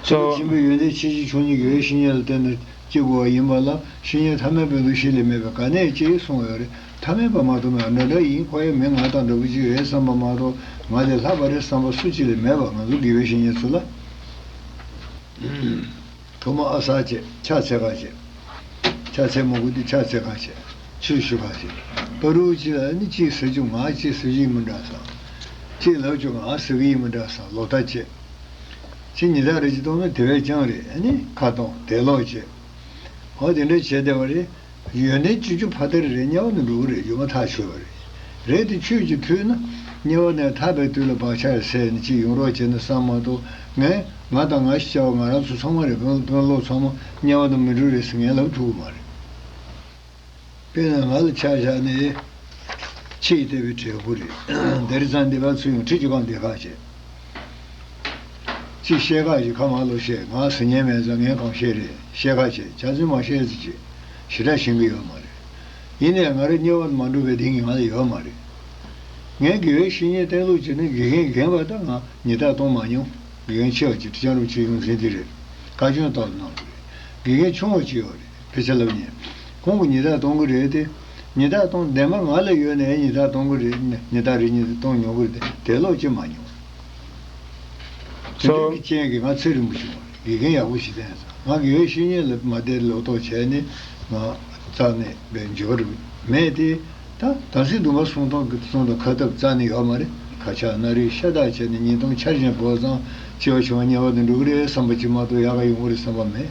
ཆེན་པོ་ཆེན་པོའི་ཡོན་ཏན་ཆེ་ཆེ་ཆུང་གཉིས་དགེ་བའི་བཤེས་གཉེན་ལ་བརྟེན་ནས་སྐྱེ་དགོས་པ་ཡིན་པ་ལ་བཤེས་གཉེན་ཐ་མལ་པའི་འདུ་ཤེས་ལས་མེད་པའི་ག་ནས་སྐྱེ་གསུངས་ཡོད་རེད། ཐ་མལ་པ་མ་གཏོགས་མེད་པ་འདྲ་འདྲ་ཡིན། ཁོ་ཡང་མི་ང་དང་འདྲ་པོ་ཅིག་རེད་བསམ་པ་མ་གཏོགས་ང་ལས་ལྷག་པ་རེད་བསམ་པ་སུ་གཅིག་ལས་མེད་པ་ང་ཚོ་དགེ་བའི་བཤེས་གཉེན་ཚོ་ལ། ཐོག་མར་ཨ་གསར་བྱས། ཕྱག་འཚལ་ཁ་བྱས། ཕྱག་འཚལ་མ་དགོས་དུས་ཕྱག་འཚལ་ཁ་བྱས། ཆོས་ཞུ་ཁ་བྱས། ཕ་རུ་ཅི་ལ་ནི་གཅིག་ཟེར་རྒྱུ་ང་གཅིག་ཟེར་རྒྱུ་ཡིན་མི་འདྲ་ས། གཅིག་ལབ་རྒྱུ་ང་ཟེར་གི་ཡིན་མི་འདྲ་ས་ལོག་ལྟ་བྱས། ཅི་ཉི་ཟླ་རེ་ཅིག་གཏོང་ན་དེ་བས་ཀྱང་རེད། ཨ་ནི་ཁ་གཏོང་དེ་ལོག་བྱས། འོ་དེ་འདྲ་བྱས་བསྡད་པ་རེད། ཡོན་ཏན་བཅུ་བཅུ་ཕ་མཐར་རེད། དམྱལ་བ་ནས་འགྲོ་གི་རེད། སྒྱུ་མ་ཐག་ཆོད་པ་རེད། རེད་དེ་ཆོས་ཀྱི་མཐུས་ན་དམྱལ་བ་ནས་ཐར་པའི་དུས་ལ་བག་ཆགས་སད་ནས་ཅིག་ཡོང་རོགས་བྱས་ན་བསམ་མ་གཏོགས། ངས་ང་དང་ང་ཞེས་བྱ་བ་ང་རང་ཚོ་ཚང་མ་རེད། དཔོན་དཔོན་སློབ་ཚང་མ་དམྱལ་བ་དང་མི་འགྲོ་རེད་ཟེར་ངས་ལབ་ཐུབ་ཀྱི་མ་རེད། དཔེར་ན་ང་ལ་ཆ་བཞག་ནས། ཕྱི་ཡི་ལྟེ་བའི་འབྲས་བུ་རེད། འདིར་ཚང་འདི་བ་ཚུར་ཡོང་ཁྲི་ཅི་གང་འདི་ཁ་བྱས། ཅི་བཤད་ཁ་ཞིག་ཁ་མ་ལོ་བཤད། ང་ཟེར་ཉན་མེད་ཙང་ངས་གང་བཤད་རེད། བཤད་ཁ་བྱས། ཇ་ཚོན་མ་བཤད་ཟེར་ཅི། ཞེ་དྲག་ཤེས་ཀྱི་ཡོད་མ་རེད། ཡིན་ནའི་ང་རང་དམྱལ་བ་མ་འགྲོ་བའི་གདེང་གི་ང་ལ་ཡོད་མ་རེད། ངས་དགེ་བའི་བཤེས་གཉེན་བསྟེན་ལུགས་བྱས་ན་དགེ་རྒན་རྒན་པ་དང་ང་ཉི་ཟླ་གཏོང་མ་མྱོང་། དགེ་རྒན་ཆེ་བ་ཅིག་ཁྲི་བྱང་རིན་པོ་ཆེ་ཡོངས་འཛིན་དེ་རེད། བཀའ་བཀྱོན་ཏོག་ཙམ་གནང་རེད། དགེ་རྒན་ཆུང་བ་ཅིག་ཡོད་རེད། དཔེ་ཆ་ལབ་མཁན། ཁོང་གིས་ཉི་ཟླ་གཏོང་གི་རེད་དེ། ཉི་ཟླ་གཏོང་བདེན་པ་ང་ལ་ཡོད་ནའི་ཉི་ཟླ་གཏོང་གི་རེད། ཉི་ཟླ་རེ་གཉིས་གཏོང་མྱོང་གི་རེད་དེ། དེ་ལོག་ཅི་མ་མྱོང་། དེ་འདྲ་གི་རྐྱེན་གྱིས་ང་ཚེ་རིང་པོ་བྱུང་བ་རེད། དགེ་རྒན་ཡག་པོ་ཞིག་བསྟེན་ཙང་། ང་དགེ་བའི་བཤེས་གཉེན་ལ་མ་བསྟེན་ལོག་རྟོག་བྱས་ནས་ང་རྩ་ནས་བའི་འགྱུར་བ་མེད་དེ། ད་དམ་ཚིག་སྡོམ་པ་སྲུང་སྟངས་ཀྱི་སྲུང་དང་ཁ་ཐབས་རྩ་ནས་ཡོད་མ་རེད། ཁ་ཆག་སྣ་རལ་ཤ་སྟག་བྱས་ནས་ཉིས་སྟོང་འཆར་ཅན་བོར་ཙང་སྐྱེ་བ་བྱུང་བ་དམྱལ་བ་དུ་འགྲོ་གི་རེད་བསམ་པ་ཅིག་མ་གཏོགས་ཡག་ག་ཡོང་གི་རེད་བསམ་པ་མེད།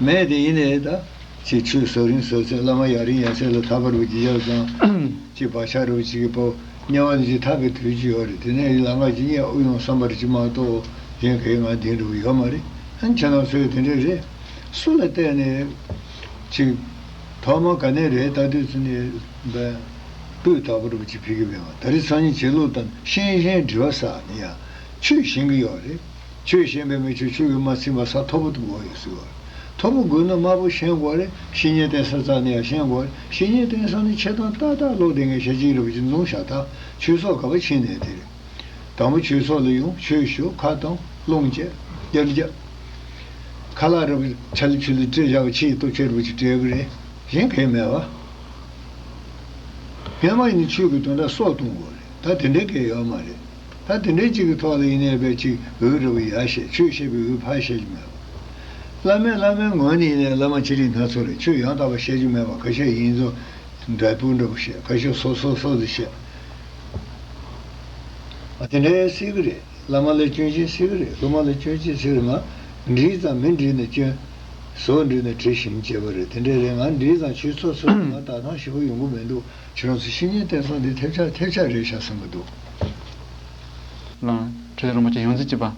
མེད་དེ་ཡིན་ནའི་ད། ཅིག་ཆོས་ཟབ་རིམ་ཟབ་ཚད་བླ་མ་ཡར་རིང་ཡར་ཚད་ལ་ཐར་པ་རུ་ཅིག་བརྒྱབ་ཙང་། ཅིག་བག་ཆགས་རུ་ཅིག་གི་བབ་དམྱལ་བ་ནས་ཅིག་ཐར་པའི་དུས་ཅིག་ཡོད་རེད། དེ་ནས་ལམ་ཁ་ཅིག་རྙེད་ཨུ་ཡོང་བསམ་པ་རུ་ཅིག་མ་གཏོགས་གཞན་གའི་ང་འདི་འགྲོ་གི་ཡོད་མ་རེད། ཨ་ནི་ཁྱེད་རང་ཚོས་དེ་འདྲས་རེད། སུ་ལ་བལྟས་ནས་ཅིག་ཐོག་མ་ག་ནས་རེད་ལྟ་དུས་ཚོད་ནས་བས་སྤུས་དག་པོ་རུ་ཅིག་ཕེབས་ཀྱི་མེད་པ། ད་རེས་སང་ཉིན་བྱེད་ལུགས་དང་ཤེས་བཞིན་དྲི་བ་ཟ་ནས་ཡང་ཆོས་ཤེས་ཀྱི་ཡོད་རེད། ཆོས་ཤེས་པས་མི་ཆོག་ཆོས་ཀྱིས་མ་ཚིམ་པ་ས་མཐོ་པོ་དུ་དགོས་ཡོད་ཟེར་བ། མཐོ་པོ་དགོས་ན་དམའ་པོ་ཤེས་དགོས་རེད། བཤེས་གཉེན་བསྟེན་ས་རྩ་ནས་ཡང་ཤེས་དགོས་རེད། བཤེས་གཉེན་བསྟེན་ས་ནི་ཆེ་མཐོང་ཏག་ཏག་ལོག་བསྡད་མཁན་ཞེ་གཅིག་རེད་པ་ཅིག་འཛོམས་ཤག་ད་ཆོས་ཚོགས་ག་པར་ཕྱིན་ནས་དེ་རེད། དང་པོ་ཆོས་ཚོགས་ལ་ཡོང་། ཆོས་ཞུ། ཁ་གཏོང་། རླུང་བཅད། རྒྱབ་རྒྱབ། ཁ་ལག་རེད་པ་ཆ་ལི་ཆུ་ལི་སྤྲད་བཞག་པ་ཕྱི་ཡི་སྟོབས་ཆེ་རེད་པ་ཅིག་སྤྲད་གི་རེད། གཞན་གང་ཡང་མེད་པ། སྔོན་མ་ཡིན་ན་ཆོས་ཀྱི་དོན་དག་སྲོག་གཏོང་དགོས་རེད། ད་དེ་འདྲའི་གང་ཡང་ཡོད་མ་རེད། ད་དེ་འདྲའི་གཅིག་གི་ཐོག་ལ་ཡིན་ནའི་བས་གཅིག་འུ་རེ་བ་ཡར་བཤད། ཆོས་བཤད་པའི་འུ་ཕར་བཤད་རྒྱུ་མེད་པ། བླ་མས་བླ་མའི་ངོས་ནས་ཡིན་ནའི་བླ་མ་ཆེ་འབྲིང་སྣ་ཚོགས་རེད། ཆོས་ཡང་དག་པ་བཤད་རྒྱུ་མེད་པ། ཁ་ཤས་ཡིན་ཚོ་འབྲས་སྤུངས་འདྲ་པོ་བཤད། ཁ་ཤས་སོ་སོ་སོ་སོ་བཤད། ཨ་དེ་འདྲའི་སྲིད་གི་རེད། བླ་མ་ལ་སྐྱོན་ཅན་སྲིད་གི་རེད། སློབ་མ་ལ་སྐྱོན་ཅན་སྲིད་གི་རེད། ང་འདྲིས་ཙང་མི་འདྲིས་ནས་སྐྱོན། བཟོ་འདྲིས་ནས་དྲི་ཞིམ་བྱེད་པ་རེད། དེ་འདྲས་རེད། ང་འདྲིས་ཙང་ཆུ་ཚོད་ཚོད་ང་ད་ཐང་ཞེ་པོ་ཡོང་གི་མི་འདུག་ཁྱེད་རང་ཚོ་བཤེས་གཉེན་བསྟེན་སོང་འདི་ཐེབས་ཆག་ཐེབས་ཆག་རེད་ཤག་བསམ་གི་འདུག་ལགས། ཁྲི་ཟུར་རིན་པོ་ཆེ་ཡོངས་འཛིན་གཅིག་པ།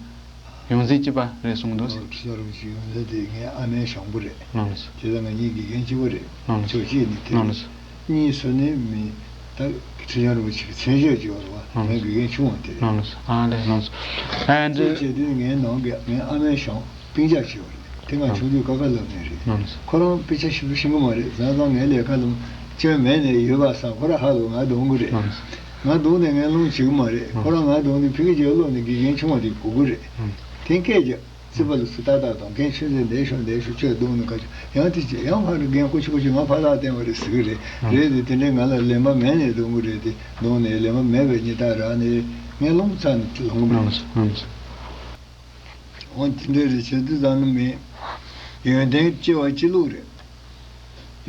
ཡོངས་འཛིན་གཅིག་པ་རེད་གསུངས་འདུག་ཁྲི་ཟུར་རིན་པོ་ཆེ་ཡོངས་འཛིན་དེ་ངའི་ཨ་མའི་ཞང་པོ་རེད། ལགས་ལགས། དེ་ལ་ང་གཉིས་དགེ་རྒན་གཅིག་པ་རེད། ལགས་ལགས། ཕྱོགས་གཅིག་ནས་དེ། ལགས་ལགས། གཉིས་སུ་ནི་མི། ད་ཁྲི་བྱང་རིན་པོ་ཆེ་གི་མཚན་བརྗོད་ཅིག་ཡོད་རེད་བ། ཨང་། ངའི་དགེ་རྒན་ཆུང་བ་དེ་རེད། ལགས་སོ། ཨ་ལས། ལགས་སོ། ཨ་འདི་ཚོ་བྱས་དུས་ངའི་ནང་གི་ངའི་ཨ་མའི་ཞང་སྤུན་ཀྱག་ཅིག་ཡོད་རེད། དེ་ང་ཨང་། ཆུང་དུས་ཀ་ཁ་ལབ་ནས་རེད། ལགས་སོ། ཁོ་རང་དཔེ་ཆ་ཞིབ་ཏུ་ཤེས་ཀྱི་མ་རེད། བཟང་བཟང་ངའི་ལས་ཀ་ལ་སྐྱོན་མེད་ནས་ཡོད་པ་སང་ཁོ་རང་ཧ་ལོ་ང་གདོང་གི་རེད། ལགས་སོ། ང་གདོང་ནས་ངས་སློང་བྱེད་ཀྱི་མ་རེད། ཨང་། ཁོ་རང་ང་གདོང་ནས་ཕ་གི་རྗེས་ལོག་ནས་དགེ་རྒན་ཆུང་བ་དེ་གོ་གི་རེད། ཨང་། དེ་སྐད་ཀྱི། རྩིས་པ་ལ་སུ་ཏག་ཏག་དང་རྒན་ཆོས་མཛད་འདས་ཤོག་འདས་ཤོག་ཁྱོད་གདོང་ནས་ཁ་ཆུ་ཡང་དེ་ཅི་ཡང་ཕར་རྒན་ཀོ་ཆུ་ཀོ་ཆུ་ང་ཕར་ལ་བསྟན་པ་རེད་ཟེར་གི་རེད། རེད་དེ་དེ་འདྲའི་ང་ལ་ལན་པ་མེད་ནས་གདོང་གི་རེད་དེ་གདོང་ནས་ལན་པ་མེད་པའི་ཉི་ལྟར་རག་ནས་ངས་རླུང་རྩ་ནས་ལོང་གི་མེད། འོན་དེ་འདྲའི་རེད་བྱེད་དུས་ཙམ་ནི་མེད། ཡོན་ཏན་སྐྱེ་བ་སྐྱེ་ལུགས་རེད།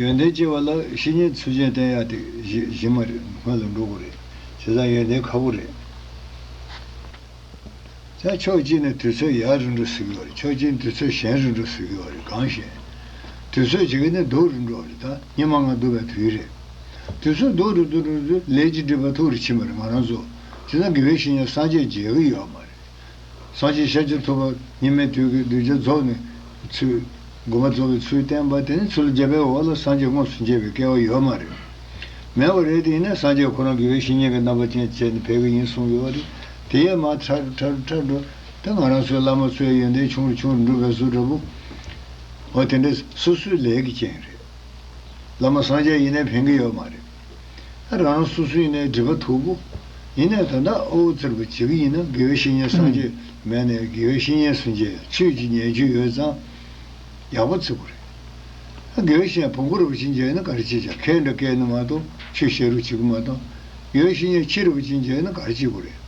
ཡོན་ཏན་སྐྱེ་བ་ལ་བཤེས་གཉེན་ཚུལ་ཆེན་བསྟེན་ཡག་དེ་གཞི་གཞི་མ་རེད། སྔོན་ལ་འགྲོ་དགོས་རེད། བྱས་ཙང་ཡོན་ཏན་ཁག་པོ་རེད། ཡང་ཕྱོགས་གཅིག་ནས་དུས་ཚོད་ཡག་རུ་འགྲོ་ཟེར་གྱི་ཡོད་རེད། ཕྱོགས་གཅིག་ནས་དུས་ཚོད་ཞན་རུ་འགྲོ་ཟེར་གྱི་ཡོད་རེད། གང་ཞན། དུས་ཚོད་གཅིག་ནི་སྡུག་རུ་འགྲོ་རེད། ད་སྙེ་མ་ལྔ་སྡུག་པའི་དུས་རེད། དུས་ཚོད་སྡུག་རུ་སྡུག་རུ་འགྲོ་ལས་ཀྱི་སྒྲིབ་པ་ཐུག་རུ་ཕྱིན་པ་རེད། ང་རང་ཚོ་བྱས་ཙང་དགེ་བའི་བཤེས་གཉེན་སངས་རྒྱས་མཇལ་གྱི་ཡོད་མ་རེད། སངས་རྒྱས་ཤཱཀྱ་ཐུབ་པ་སྙིགས་མའི་དུས་ཀྱི་གདུལ་བྱ་རྫོགས་ནས་ཚུལ། དགོངས་པ་རྫོགས་པའི་ཚུལ་བསྟན་པ་དེ་ནི་ཚུལ་རྒྱལ་པོའི་འོག་ལ་སངས་རྒྱས་དངོས་སུ་མཇལ་བའི་སྐལ་བ་ཡོད་མ་རེད། མེད་པ་རེད་དེ་ཡིན་ན་སངས་རྒྱས་ཁོ་རང་དགེ་བའི་བཤེས་གཉེན་གྱི་རྣམ་པ་ཅན་བྱས་ནས་ཕེབས་ཀྱི་ཡིན་གསུངས་ཡོད་རེད། དེ་ཡས་མ་ཁྲ་རུ་ཁྲ་རུ་ཁྲ་རུ་འགྲོ། ད་ང་རང་ཚོའི་བླ་མ་ཚོའི་ཡོན་ཏན་ཆུང་རུ་ཆུང་རུ་འགྲོ་བའི་བཟོ་འདྲ་པོ། འོ་དེ་འདྲ་སོ་སོའི་ལས་ཀྱི་རྐྱེན་རེད། བླ་མ་སངས་རྒྱས་ཡིན་ནའི་ཕན་གྱི་ཡོད་མ་རེད། ཨ་རང་སོ་སོ་ཡིན་ནའི་སྒྲིབ་པ་མཐུག་པོ། ཡིན་ནའི་ད་ལྟ་ཨོ་ཙེར་བ་བྱེད་ཀྱི་ཡིན་ན་དགེ་བའི་བཤེས་གཉེན་སངས་རྒྱས་མེད་ནའི་དགེ་བའི་བཤེས་གཉེན་སུ་མཇལ་ཡ་ཆོས་ཀྱི་ཉན་རྒྱུ་ཡོད་ཙང་། ཡག་པོ་བརྩི་དགོས་རེད། ཨ་དགེ་བའི་བཤེས་གཉེན་བོང་གུ་རུ་བ་ཅིག་མཇལ་ན་ག་རེ་བྱེད་ཀྱང་ཁས་འདྲ་བཀལ་ནི་མ་གཏོགས་ཆོས་བཤད་རོགས་བྱེད་ཀྱི་མ་གཏོགས། དགེ་བའི་བཤེས་གཉེན་ཁྱི་རུ་བ་ཅིག་མཇལ་ན་ག་རེ་བྱེད་དགོས་རེད།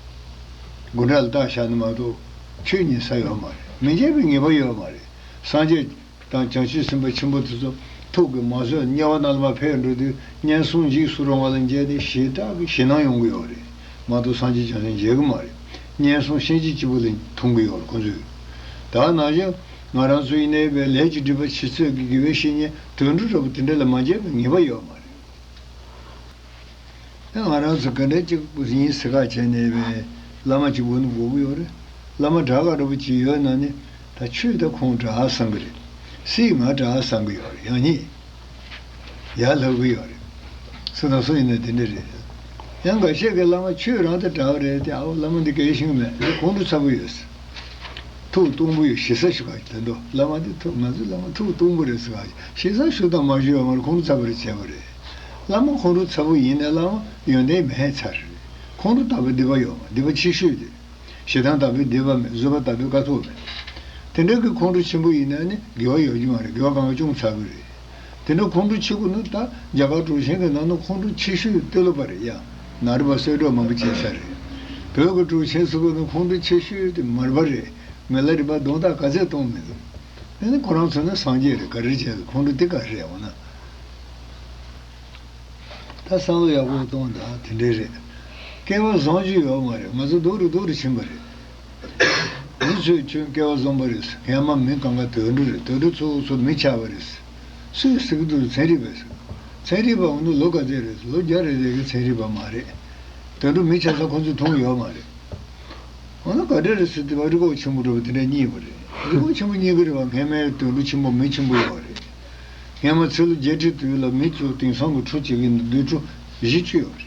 དགུ་འདྲ་ལ་རྟགས་བཞག་ནི་མ་གཏོགས་ཆོས་ཉན་ས་ཡོད་མ་རེད། མི་མཇལ་བའི་ངེས་པ་ཡོད་མ་རེད། སངས་རྒྱས་དང་བྱང་ཆུབ་སེམས་དཔའ་ཆེན་པོ་དེ་ཚོ་ཐུགས་ཀྱིས་མ་བཟོད་དམྱལ་བ་ནང་ལ་མར་ཕེབས་འགྲོ་དུས་ངན་སོང་འཇིགས་སུ་རུང་བ་ལ་མཇལ་ཏེ་ཞེ་དྲག་གི་ཞེད་སྣང་ཡོང་གི་ཡོད་རེད་མ་གཏོགས་སངས་རྒྱས་བྱང་སེམས་མཇལ་གི་མ་རེད། ངན་སོང་ཤན་འབྱེད་གཅིག་པུ་ལ་མཐོང་གི་ཡོད་རེད་ཁོང་ཚོས། ད་ནང་བཞིན་ང་རང་ཚོ་ཡིན་ནའི་བའི་ལས་ཀྱི་སྒྲིབ་པ་ཆེ་ཚོད་ཀྱི་དགེ་བའི་བཤེས་གཉེན་དུད་འགྲོ་འདྲ་པོ་དེ་འདྲ་ལ་མ་མཇལ་བའི་ངེས་པ་ཡོད་མ་རེད། ད་ང་རང་ཚོ་ག་འདྲ་གཅིག་པུ་ཡིན་ཟེར་ཁ་བྱས་ནས་བས་བླ་མ་གཅིག་པུ་ནི་དགོས་ཀྱི་ཡོད་རེད། བླ་མ་དྲག་ག་འདྲ་པོ་གཅིག་ཡོད་ན་ནི་ད་ཆོས་ད་ཁོང་དྲག་བསམ་གི་རེད། སྲིད་ང་དྲག་བསམ་གི་ཡོད་རེད། ཡང་ཉིད་ཡར་ལྷབ་གི་ཡོད་རེད། སུ་དང་སུ་ཡིན་ན་དེ་འདྲ་རེད། ཡང་འགའ་ཤས་ཀྱི་བླ་མ་ཆོས་རང་དང་འདྲ་བ་རེད་དེ། ཨའོ་བླ་མ་འདི་གལ་ཤིང་མེད་ཁོང་ཁྲོ་ཚ་པོ་ཡོད་ཟེར། ཐུགས་སྟོང་པོ་ཡོད་ཞེ་ས་ཞུ་ག་ད་འདུག་བླ་མ་འདི་ཐུགས་ང་ཚོའི་བླ་མ་ཐུགས་སྟོང་པོ་རེད་ཟེར་ག་ཞེ་ས་ཞུ་དང་མ་ཞུ་ཡོད་མ་རེད། ཁོང་ཁྲོ་ཚ་པོ་རེད་བྱས་པ་རེད། བླ་མ་ཁོང་ཁྲོ་ཚ་པོ་ཡིན་ནའི་བླ་མ་ཡོན་ཏན་མེད་ཚར་རེད། ཁོང་ཁྲོ་དག་པའི་སྡིག་པ་ཡོད་མ་སྡིག་པ་ཆེ་ཤོས་དེ། ཞེ་སྡང་དག་པའི་སྡིག་པ་མེད། བཟོད་པ་དག་པའི་དཀའ་ཐུབ་མེད། དེ་འདྲ་གི་ཁོང་ཁྲོ་ཆེན་པོ་ཡིན་ན་ནི་དགེ་བ་ཡོད་རྒྱུ་མ་རེད། དགེ་བ་གང་ག་ཅུང་ཚ་གི་རེད། དེ་འདྲ་ཁོང་ཁྲོ་ཆེ་དགོས་ན་ད་རྒྱ་གར་གྲུབ་ཆེན་གྱི་ནང་ན་ཁོང་ཁྲོ་ཆེ་ཤོས་ཏེ་ལོ་པ་རེད་ཡ། ནཱ་རོ་པ་གསལ་སྒྲོག་མང་པོ་བྱས་ས་རེད། བོད་ཀྱི་གྲུབ་ཆེན་ཚོ་གི་ནང་ཁོང་ཁྲོ་ཆེ་ཤོས་དེ་མར་པ་རེད། མི་ལ་རས་པ་གདོང་ཐག་ག་ཚད་གཏོང་མི་འདུག་དེ་ནི་ཁོ་རང་ཚོ་ནི་སངས་རྒྱས་རེད། ག་རེ་བྱས་ཁོང་ཁྲོ་དེ་ག་རེད་འོ་ན། ད་བསམ་བློ་ཡག་པོ་གཏོང་དང་དེ་འདྲས་རེད། སྐལ་བ་བཟང་རྒྱུ་ཡོད་མ་རེད། ང་ཚོ་སྡུག་རུ་སྡུག་རུ་ཕྱིན་པ་རེད། མི་ཚོས་ཁྱོད་སྐལ་བ་བཟང་པོ་རེད། སྔས་མ་མི་གང་ག་དུད་འགྲོ་རེད། དུད་འགྲོ་ཚོ་ཚོ་མི་ཆགས་པ་རེད། སུས་ཟེར་གི་འདུག་ཚན་རིག་པས་ཟེར། ཚན་རིག་པ་འོ་ན་ལོ་ག་ཚོད་རེད། ལོ་བརྒྱ་རེ་རེ་གི་ཚན་རིག་པ་མ་རེད། དུད་འགྲོ་མི་ཆགས་ས་ཁོ་ཚོས་མཐོང་ཡོད་མ་རེད། འོ་ན་ག་འདྲ་རེད་ཟེར་དུས་རི་བོ་ཆེན་པོ་འདྲ་པོ་དེ་འདྲ་རྙེད་པ་རེད། རི་བོ་ཆེན་པོ་རྙེད་གི་རེད་བ། སྔས་མའི་དུད་འགྲོ་ཆེན་པོ་མི་ཆེན་པོ་ཡོད་རེད། སྔས་མ་ཚེ་ལོ་བརྒྱད་ཁྲི་དུས་ལ་མི་ཚོ་དེང་སང་གི་ཁྲོ་བྱེད་ཀྱི་འདུག་དུད་འགྲོ་བཞི་བཅུ་ཡོད་རེད།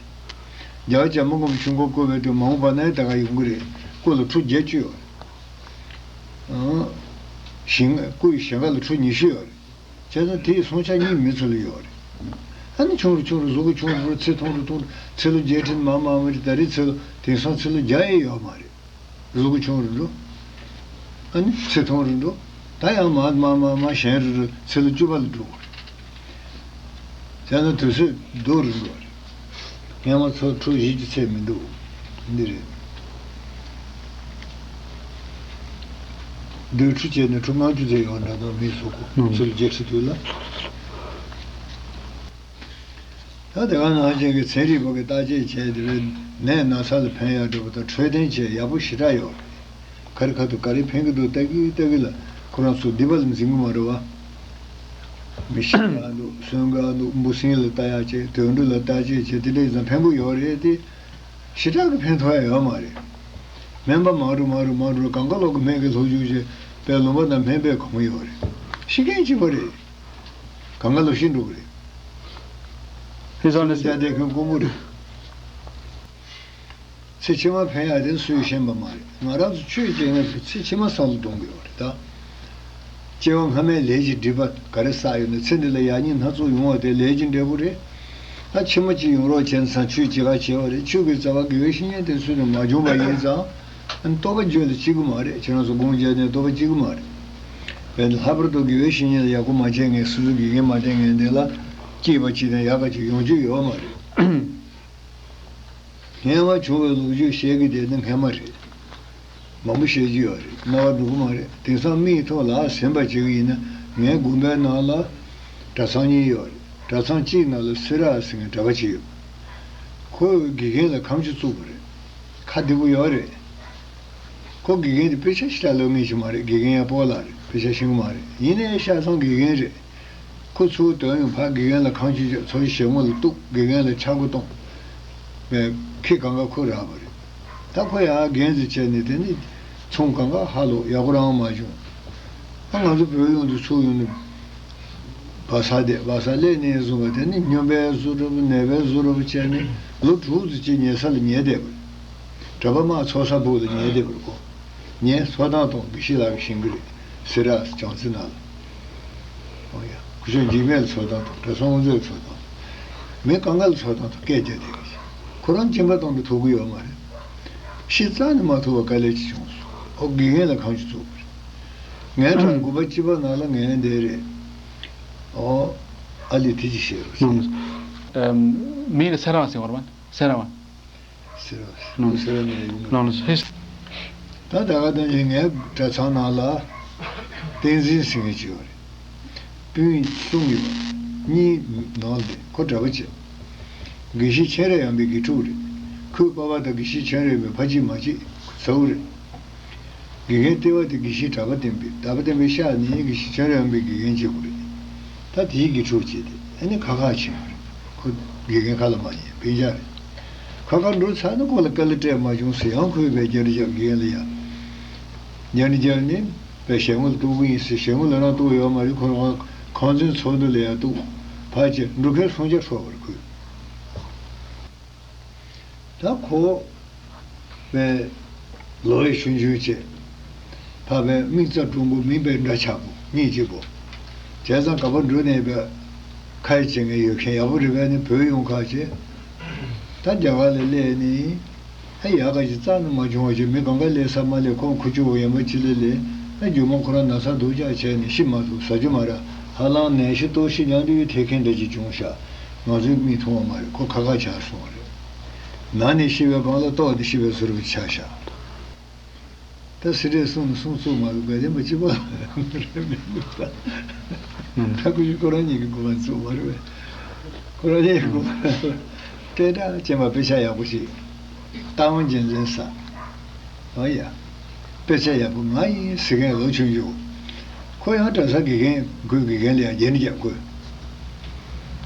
རྒྱ་བྱ་མོ་སྒམ་པོ་ཆུ་འགོ་བསྐོར་བའི་དུས་མ་འོངས་པ་ན་ད་ག་ཡོང་གི་རེད། སྐུ་ལ་ཁྲོ་བརྒྱད་ཅུ་ཡོད་རེད། ཨང་། ཞིང་སྐུ་ཡི་ཞིང་ཁ་ལ་ཁྲོ་ཉི་ཤུ་ཡོད་རེད། བྱས་ཙང་དེའི་སོང་ཆ་གཉིས་མི་ཚོ་ལ་ཡོད་རེད། ཨ་ནི་ཆུང་རུ་ཆུང་རུ་གཟུགས་པོ་ཆུང་རུ་ཚེ་ཐུང་རུ་ཐུང་རུ་ཚེ་ལོ་བརྒྱད་ཁྲི་མ་མ་མ་རེད། ད་རེས་ཚེ་ལོ་དེང་སང་ཚེ་ལོ་བརྒྱ་ཡས་ཡོད་མ་རེད། གཟུགས་པོ་ཆུང་རུ་འགྲོ། ཨ་ནི་ཚེ་ཐུང་རུ་འགྲོ། ད་ཡང་མ་མ་མ་མ་ཞན་རུ་རུ་ཚེ་ལོ་བཅུ་པ་ལ་འགྲོ་དགོས་རེད། བྱས་ན་དུས་ཚོད་སྡུག་རུ་འགྲོ་བ་རེད། སྔས་མ་ཚོ་ཁྲོ་བཞི་བཅུ་ཚད་མི་འདུག་འདི་རེད། སྡུག་ཁྲོ་བྱས་ནས་ཁྲོ་ལྔ་བཅུ་ཚད་ཡོང་འདྲ་དང་མི་གཟུགས་པོ་ཚུར་རྒྱས་ཁྲི་དུས་ལ། ད་དེ་ག་ནང་བཞིན་གྱི་ཚན་རིག་པ་གི་བརྟག་དཔྱད་བྱས་དེ་བས་ནད་ན་ཚ་ལ་ཕན་ཡག་འགྲོ་བ་དང་འཕྲོད་བསྟེན་བྱས་ཡག་པོ་ཞེ་དྲག་ཡོད་རེད། ག་རེ་ག་དུས་ག་རེ་ཕན་གི་འདུག་ལྟ་གི་ལྟ་གི་ལ་ཁོ་རང་ཚོ་སྡིག་པ་ལ་འཛིན་གི་མ་རེད་བ། མི་ཤི་ག་འདུག་གསོན་ག་འདུག་འབུ་སྲིན་ལ་ལྟ་ཡག་བྱས་དུད་འགྲོ་ལ་བརྟག་དཔྱད་བྱས་དེ་འདྲ་ཡིན་ཙང་ཕན་པོ་ཡོད་རེད་དེ། ཞེ་དྲག་གི་ཕན་ཐོགས་ཡ་ཡོད་མ་རེད། སྨན་པ་མང་རུ་མང་རུ་མང་རུ་གང་ག་ལོག་གི་སྨན་གྱི་སློབ་སྦྱོང་བྱས་པའི་ལུང་པ་དང་སྨན་པའི་གོང་ཡོད་རེད། ཤི་མཁན་གཅིག་པ་རེད། གང་ག་ལོག་ཤི་འགྲོ་གི་རེད། ཧི་ས་ནི་ས་དེ་ཁྱོད་དཀོན་པོ་རེད། ཚེ་ཕྱི་མ་ཕན་ཡག་དེ་སུས་ཤེས་པ་མ་རེད། ང་རང་ཚོ་ཆོས་བྱེད་མཁན་ཚོ་ཚེ་ཕྱི་མ་བསམ་བློ་གཏོང་དགོས་པ་རེད་ད། སྐྱེ་བ་སྔ་མའི་ལས་ཀྱི་སྒྲིབ་པ་ག་རེ་བསགས་ཡོད་ན། ཚེ་འདི་ལ་ཡག་ཉེས་སྣ་ཚོགས་ཡོང་བ་དེ་ལས་ཀྱི་འབྲས་བུ་རེད། ད་ཕྱི་མ་ཅིག་ཡོང་རོགས་བྱས་ཙང་ཆོས་བྱེད་ག་བྱེད་པ་རེད། ཆོས་ཀྱི་རྩ་བ་དགེ་བའི་བཤེས་གཉེན་དེ་ཚོ་ནི་མ་བྱུང་བ་ཡིན་ཙང་། ཨ་ནི་རྟོགས་པ་འཇོག་ལ་བྱེད་ཀྱི་མ་རེད། ཁྱེད་རང་ཚོ་དགོངས་འཇགས་ནས་རྟོགས་པ་བྱེད་ཀྱི་མ་རེད། བས་ལྷག་པར་དུ་དགེ་བའི་བཤེས་གཉེན་ལ་ཡག་པོ་མ་བྱས་མཁན། སོ་སོ་དགེ་རྒན་མ་བསྟེན་མཁན་དེ་ལ་སྐྱིད་པ་ཅིག་དང་ཡག་ག་ཅིག་ཡོང་རྒྱུ་ཡོད་མ་རེད། སྔོན་མ་བྱུང་བའི་ལོ་རྒྱུས་བཤད་ཀྱི་དེ་ནི་སྔན་མ་རེད། མང་པོ་བཤད་རྒྱུ་ཡོད་རེད། རྣ་བ་འགྲོ་གི་མ་རེད། དེང་སང་མིག་ཐོག་ལ་ཟིན་པ་བྱེད་ཀྱི་ཡིན་ན། ངའི་དགོན་པའི་ནང་ལ་གྲྭ་ཚང་གཉིས་ཡོད་རེད། གྲྭ་ཚང་གཅིག་ནང་ལ་སེ་ར་ཟེར་མཁན་གྲྭ་པ་གཅིག་ཡོད། ཁོས་དགེ་རྒན་ལ་ཁ་མཆུ་བཙུགས་པ་རེད། ཁ་བདེ་པོ་ཡོད་རེད། ཁོ་དགེ་རྒན་དེ་དཔེ་ཆ་ཞིག་ལ་ལབ་མཁན་ཞིག་མ་རེད། དགེ་རྒན་ཡང་སྤོ་ལགས་རེད། དཔེ་ཆ་ཤེས་ཀྱི་མ་རེད། ཡིན་ནའི་ཆ་ཚང་དགེ་རྒན་རེད། ཁོ་ཚུར་དོན་ཡོང་ཕར་དགེ་རྒན་ལ་ཁ་མཆུ་བྱས། ཚུར་ཞལ་ངོ་ལ་གཏུགས། དགེ་རྒན་ལ་ཆག་སྒོ་གཏོང་། ཁེ་གང་ག་ཁོ་རག་པ་རེད། ད་ཁོ་ཡར་རྒན་ཟེར་བྱས་ནས་དེ་ནི་ཚོང་གང་ག་ཧ་ལོ་ཡག་པོ་རང་མ་བྱུང་། ད་ང་ཚོ་བོད་ཡོང་དུས་ཚུར་ཡོང་ནས་བ་ས་དེ་བ་ས་སླེབས་ནས་བཟུང་བ་དེ་ནི་སྨྱོན་པའི་བཟོ་འདྲ་པོ་ནད་པའི་བཟོ་འདྲ་པོ་བྱས་ནས་ལོ་དྲུག་ཙམ་ཅིག་ཉལ་ས་ལ་ཉལ་བསྡད་པ་རེད། གྲྭ་པ་དམངས་འཚོ་ས་ཕུག་ལ་ཉལ་བསྡད་པ་རེད་ཁོ། ངས་འཚོ་སྟངས་དང་དགེ་བཤེས་ལགས་ཀྱིས་ཤེས་ཀྱི་རེད། སེ་ར་བྱང་རྩེ་ནང་ལ། ཨོ་ཡ། སྐུ་ཞབས་འཇིགས་མེད་ལ་འཚོ་སྟངས་དང་། གྲྭ་ཚང་དབུ་མཛད་ལ་འཚོ་སྟངས་དང་། མི་གང་ག་ལ་འཚོ་སྟངས་དང་སྐད་རྒྱག་བསྡད་ཀྱི་རེད། ཁོ་རང་སྦྱིན་པ་གཏོང་གི་ཐུབ་ཀྱི་ཡོད་མ་རེད། ཤི་རྩ་ནས་མ་ཐུབ་པ་དཀའ་ལས་ཅིག་བྱུང་སོང་། ཨོ་དགེ་རྒན་ལ་ཁ་མཆུ་བཙུགས་པ་རེད། ངའི་གྲོགས་དགོན་པ་སྤྱི་པ་ནང་ལ་ངའི་འདས་རེད། ཨོ། ཨ་ལས་དེ་ཅི་བཤད་རོགས། མིང་ལ་སེ་ར་བ་ཟེར་བ་རེད་པ། སེ་ར་བ། ཟེར་བ། ལགས་སོ། ཟེར་བ་ནས་ཡིན། ལགས་སོ། ད་ད་ག་དུས་ཡིན་ངའི་གྲྭ་ཚང་ནང་ལ་བསྟན་འཛིན་ཟེར་མཁན་ཅིག་ཡོད་རེད། སྤུན་གསུམ་ཡོད། གཉིས་ནང་ལ་ཁོ་གྲྭ་པ་བྱས། དགེ་བཤེས་མཁྱེན་རབ་ཡངས་པའི་དགེ་ཕྲུག་རེད། ཁོའི་པ་ཕ་དང་དགེ་བཤེས་མཁྱེན་རབ་ཡངས་པའི་ཕ་གཅིག་མ་གཅིག་ཚ་བོ་རེད། དགེ་རྒན་ལྟེ་བ་དེ་དགེ་བཤེས་གྲགས་པ་བསྟན་པའི། གྲགས་པ་བསྟན་པའི་ཤག་ནས་དགེ་བཤེས་མཁྱེན་རབ་ཡངས་པའི་དགེ་རྒན་བྱེད་དགོས་རེད། ད་དེའི་དགེ་ཕྲུག་བྱས་ཏེ་ཨ་ནི་ཁ་ཁ་བྱེད་པ་རེད། ཁོ་དགེ་རྒན་ཁ་ལ་མ་ཉན། སྤུན་ཆ་རེད། ཁ་ཁ་འགྲོ་ཚར་ན་ཁོ་ལ་དཀའ་ལས་སྤྲད་མ་བྱུང་ཟེར། ཡང་ཁོས་བས་རྒྱ་རི་རྒྱབ་རྒན་ལ་ཡ། རྒྱ་རི་རྒྱབ་ནས་བས་ཞལ་ངོ་ལ་གཏུག་གི་ཡིན་ཟེར། ཞལ་ངོ་ལ་རང་གཏུག་ཡོད་མ་རེད། ཁོ་རང་ཁང་ཚན་ཚོགས་འདུ་ལ་ཡ་གཏུག་ཕར་བྱས་འབྲོག་ཁའི་སྲུང་སྐྱོབ་ཧྲོག་པར་ཁུར། ད་ཁོ་བས་ལོ་ཡི་ཆུང་ཆུང་བྱས། ཕ་བས་མིག་རྩ་གྲུང་པོ། མིང་བས་འདྲ་ཆགས་པོ། གཉིས་གཅིག་པོ། བྱས་ཙང་ག་པར་འགྲོ་ནས་བས་ཁ་ཡི་བྱེད་མཁན་ཡོད་མཁན་ཡག་པོ་རེད། བས་ནི་བོད་ཡོང་ཁ་བྱས། ད་རྒྱ་གར་ལ་སླེབས་ནི། ཨ་ཡག་ག་ཅིག་རྩ་ནས་མ་བྱུང་བ་བྱས། མི་གང་ག་སླེབས་ས་མ་སླེབས། ཁོང་ཁུ་བྱུག་ཡན་པ་ཅི་ལ་སླེབས། ཨ་རྒྱུ་མ་ཁོ་རང་ན་ཚ་སྡུག་ཅག་བྱས་ནས་ཤི་མ་ཐུབ། ཟ་རྒྱུ་མ་རག་ཧ་ལམ་ནད་གཞི་ལྟོགས་ཤི་མཉམ་དུ་ཐེག་མཁན་འདྲ་ཅིག་བྱུང་ཤག་ང་ཚོས་མིག་མཐོང་བ་མ་རེད། ཁོ་ཁ་ཁ་ཆགས་སོང་བ་རེད། ན་ནས་ཤི་བའི་སྒང་ལ་ལྟོགས་ཏེ་ཤི་བའི་བཟོ་འདྲ་ཆགས་ཤག་ད་སི་རེད་གསུངས་ནས་གསུང་ཚུགས་མ་རེད། དགའ་ལྡན་པ་སྤྱི་པ་རེད་མི་འདུག་ད་ད་ཁོ་ཞིག་ཁོ་རང་ཉིད་ཀྱི་དགོས་པ་ཚུགས་མ་རེད་པས། ཁོ་རང་ཉིད་ཀྱི་དགོས་པ་སྐད་གྲགས་ཅན་པ་དཔེ་ཆ་ཡག་པོ་ཞིག་རྟ་དབང་རྒྱལ་མཚན་ཟེར། ཨོ་ཡ། དཔེ་ཆ་ཡག་པོ་ང་ཡིན་ཟེར་མཁན་ལོ་ཆུང་ཆུང་། ཁོ་ཡང་གྲྭ་ས་དགེ་རྒན། ཁོའི་དགེ་རྒན་ལ་ཡང་རྒྱན་རྒྱབ་དགོས།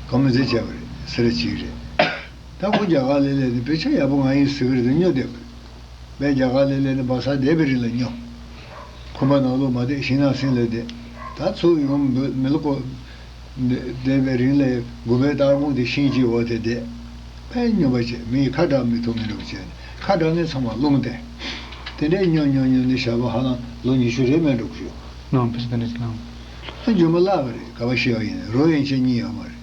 གང་མི་ཚེ་བྱས་པ་རེད། སེ་ར་བྱེས་རེད། ད་ཁོ་རྒྱ་གར་ལ་སླེབས་ནས་དཔེ་ཆ་ཡག་པོ་ང་ཡིན་ཟེར་གི་རེད་དེ་སྨྱོ་བསྡད་པ་རེད། བས་རྒྱ་གར་ལ་སླེབས་ནས་བ་ས་བསྡད་པའི་རིང་ལ་སྨྱོ། ཁང་པ་ནང་ལོགས་མ་བསྡད། ཞིང་ནང་སེང་ལ་བསྡད། ད་ཚུར་ཡོང་མི་མི་ལོ་ཀོ་བསྡད་པའི་རིང་ལ་དགོན་པའི་ལྟ་དགོན་དེ་ཤིང་གཅིག་འོག་དེ་བསྡད། ཕན་སྨྱོན་པ་བྱས། མི་ཡི་ཁ་གྲག་མི་ཐུབ་མི་འདྲ་བོ་བྱས་ནས་ཁ་གྲག་མཁན་ཚང་མ་སློང་སྟེ། དེ་འདྲའི་སྨྱོ་སྨྱོ་སྨྱོ་ནས་ཞག་པོ་ཧ་ལམ་ལོ་ཉི་ཤུ་རེ་མེད་འགྲོ་གི་ཡོད། ནང་ཕེ་ས་དེ་འདྲ་ཅིག་ལངས། ཨ་རྒྱུ་མ་བརླག་པ་རེད། ག་པར་ཤི་བ་ཡིན། རོ་ཡན་ཆད་རྙེད་ཡོད་མ་རེད།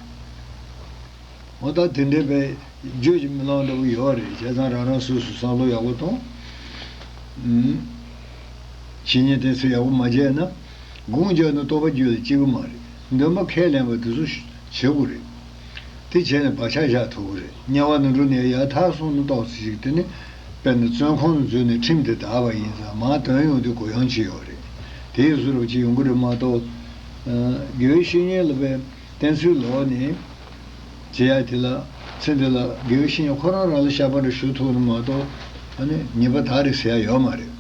འོ་ད་དེ་འདྲའི་བས་བརྗོད་ཀྱི་མི་ལང་འདྲ་བོ་ཡོད་རེད། བྱས་ཙང་རང་རང་སོ་སོ་བསམ་བློ་ཡག་པོ་གཏོང་། ཨུམ། བཤེས་གཉེན་བསྟེན་ཚུལ་ཡག་པོ་མ་བྱས་ན། དགོངས་འཇགས་ནས་རྟོགས་པ་རྒྱུད་ལ་སྐྱེ་གི་མ་རེད། འདུན་པ་ཁས་ལེན་པ་དེ་ཚོ་བྱེད་དགོས་རེད། དེ་བྱས་ནས་བག་ཆགས་བཞག་ཐུབ་ཀྱི་རེད། དམྱལ་བ་ནང་འགྲོ་ནས་ཡར་ཐར་སོང་ན་ཏོག་ཙམ་ཞིག་དེ་ནི་དཔེར་ན་བཙོན་ཁང་ལ་འཛུལ་ནས་ཁྲིམས་དེ་དག་པ་ཡིན་ཙང་མར་ཐོན་ཡོང་དུས་གུ་ཡངས་ཅིག་ཡོད་རེད། དེའི་བཟོ་འདྲ་ཅིག་ཡོང་གི་རེད་མ་གཏོགས། ཨ། དགེ་བའི་བཤེས་གཉེན་ལ་བས་བསྟེན་ཚུལ་ལོག་ནས་བྱེད་ཡ་དེ་ལ། ཚེ་འདི་ལ་དགེ་བའི་བཤེས་གཉེན་ཁོ་རང་རང་ལ་བཤགས་པ་འདྲ་ཞུ་ཐུབ་ན་མ་གཏོགས། ཨ་ནི་ཉེས་པ་དག་རེད་ཟེར་ཡ་ཡོད་མ་རེད།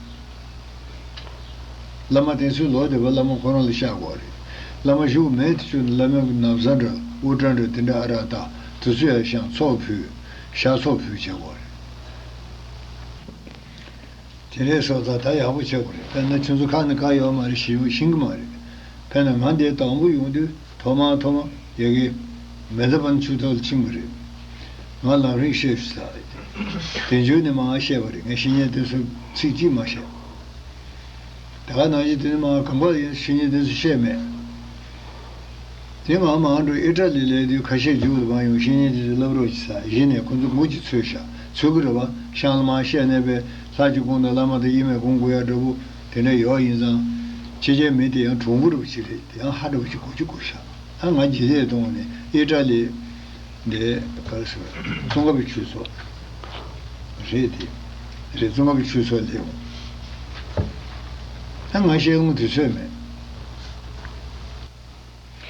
བླ་མ་བསྟེན་ཚུལ་ལོག་བསྡད་པ་བླ་མ་ཁོ་རང་ལ་བཤགས་དགོས་རེད། བླ་མ་བཞུགས་མེད་དུ་བཅུག་ན་བླ་མའི་ན་བཟའ་འདྲ་དབུ་སྐྲ་འདྲ་དེ་འདྲ་ཨ་རག་ད་དེ་ཚོ་ཡ་ཤང་ཚོགས་ཕུལ། ཤ་ཚོགས་ཕུལ་བྱེད་དགོས་རེད། དེ་འདྲའི་སོགས་ད་ད་ཡག་པོ་བྱེད་དགོས་རེད། དཔེར་ན་ཁྱོད་ཚོ་ཁ་ནས་བཀག་ཡོད་མ་རེད། ཞེ་པོ་ཤེས་ཀྱི་མ་རེད། དཔེར་ན་ང་འདིར་དང་པོ་ཡོང་དུས་ཐོག་མར་ཐོག་མར་ཡ་གི་མེ་ད་བན་ཆུ་ཐོག་ལ་ཕྱིན་པ་རེད། ང་ལམ་རིམ་བཤད་ཞུ་ས་རེད། དེ་མཇུག་ནས་མར་བཤད་པ་རེད། ངས་བཤེས་གཉེན་དེ་ཚོ་ཚིག་གཅིག་མ་བཤད། ད་ག་ནང་བཞིན་དེ་ནས་མར་གང་ག་ཡང་བཤེས་གཉེན་དེ་ཚོ་བཤད་མེད། དེ་མར་མར་འགྲོ་ཨི་ཊ་ལི་སླེབས་དུས་ཁ་ཤས་མཇུག་ལ་མར་ཡོང་བཤེས་གཉེན་དེ་ཚོས་བསླབ་རོགས་གྱིས་ཟེར། གཞི་ནས་ཁོ་ཚོ་མགོ་ཅིག་ཚོས་བཞག་ཚོས་ཀྱི་རེད་པ། ཤང་ལ་མར་བཤད་ནས་པའི་ལྷ་ཅིག་དགོངས་དང་བླ་མ་དང་དབྱེར་མེད་དགོངས་དགོས་ཡ་འདྲ་པོ་དེ་འདྲ་ཡོད་ཡིན་ཙང་། ཕྱི་རྒྱལ་མི་དེ་ཡང་གྲུང་པོ་འདྲ་པོ་ཅིག་རེད། དེ་ཡང་ཧ་འདྲ་པོ་ཅིག་གོ་ཅིག་གོ་ཤག་ཨ་ང་རྗེས་ལས་གཏོང་ནས་ཨི་ཊ་ལི། འདི་ག་རེ་ཟེར། ཙོང་ཁ་པའི་ཆོས་ཚོགས་རེད་དེ། རེད། ཙོང་ཁ་པའི་ཆོས་ཚོགས་སླེབས་འོང་། ད་ང་བཤད་ལུང་དུས་ཚོད་མེད།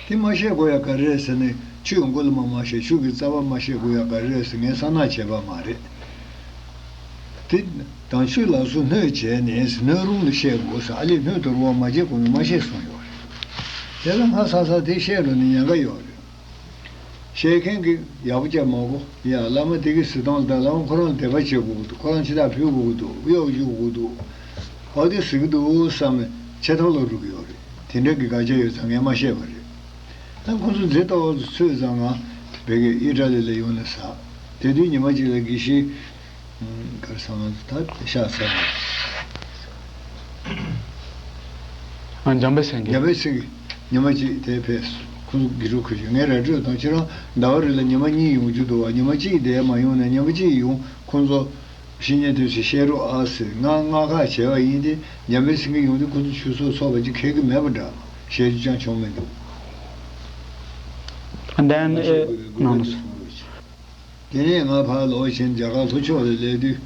དེ་མ་བཤད་དགོས་ཡ་ག་རེ་རེད་ཟེར་ནས། ཆུ་ཡོང་གོ་ལ་མ་མ་བཤད། ཆུ་གི་རྩ་བ་མ་བཤད་དགོས་ཡ་ག་རེ་རེད་ཟེར། ངས་བསམ་ན་བྱས་པ་མ་རེད། དེ་དང་ཆོས་ལ་སོགས་སྣོད་བྱས་ནས་སྣོད་རུང་ལ་བཤད་དགོས་ཟེར། ཨ་ལས་སྣོད་དུ་རུང་བ་མ་བྱས་གོང་ནས་མ་བཤད་གསུངས་ཡོད་རེད། དེ་ལ་ང་ས་ས་དེ་བཤད་འགྲོ་ནས་ཉེན་ཁ་ཡོད་རེད། བཤད་མཁན་གྱིས་ཡག་པོ་བྱས་མ་གོ། ཡ་བླ་མ་དེ་གིས་ཟེར་སྟངས་ལ་ད་བླ་མ་ཁོ་རང་ལ་དད་པ་བྱེད་དགོས་ཀྱི་འདུག་ཁོ་རང་ཕྱི་ཐག་ཕུལ་དགོས་ཀྱི་འདུག་གཡོག་རྒྱུག་དགོས་ཀྱི་འདུག་འོ་དེ་ཟེར་གྱི་འདུག་བསམ་ནས་ཆེ་མཐོང་ལ་རུག་གི་ཡོད་རེད། དེ་འདྲ་གི་དགག་བྱ་ཡོད་ཙང་ངས་མ་བཤད་པ་རེད། ད་ཁོ་ཚོ་འཛིན་ཏོག་ཙམ་ཚོད་ཙང་ང་བོད་ཀྱི་ཨི་ཊ་ལི་ལ་ཡོང་ནས་ཟ། དེ་དུས་ཉི་མ་གཅིག་ལ་དགེ་བཤེས། གར་སོང་ད་ཤག་ཚར་ནས། ཨ་འཇམ་དཔལ་སེང་གེ། འཇམ་དཔལ་སེང་གེ་ཉི་མ་གཅིག་དེ་ཕེབས། ཁོ་ཚོ་དགེ་ཕྲུག་ཁོ་ཚོས་ངས་ར་སྤྲོད་དང་། ཁྱེད་རང་ཟླ་བ་རེ་ལ་ཉི་མ་གཉིས་ཡོང་རྒྱུ་འདུག་བ། ཉི་མ་གཅིག་བསྡད་མ་ཡོང་ན་ཉི་མ་གཅིག་ཡོང་། ཁོ་ཚོ་བཤེས་གཉེན་དེ་ཚོས་བཤད་རོགས་ཨ་ཟེར། ང་ང་ཁ་བྱས་པ་ཡིན་ཏེ། འཇམ་དཔལ་སེང་གེ་ཡོང་དུས་ཁོ་ཚོ་ཆུ་ཚོད་ཚོགས་པ་ཅིག་ཁེལ་གི་མེད་པ་འདྲ། བཤད་རྒྱུ་ཅང་བྱུང་མི་འདུག་ཨ་འདན་ཨེ་ནང་ལ། དེ་ནས་ང་ཕར་ལོག་བཞིན་རྒྱ་གར་ལྷོ་ཕྱོགས་ལ་སླེབས་དུས།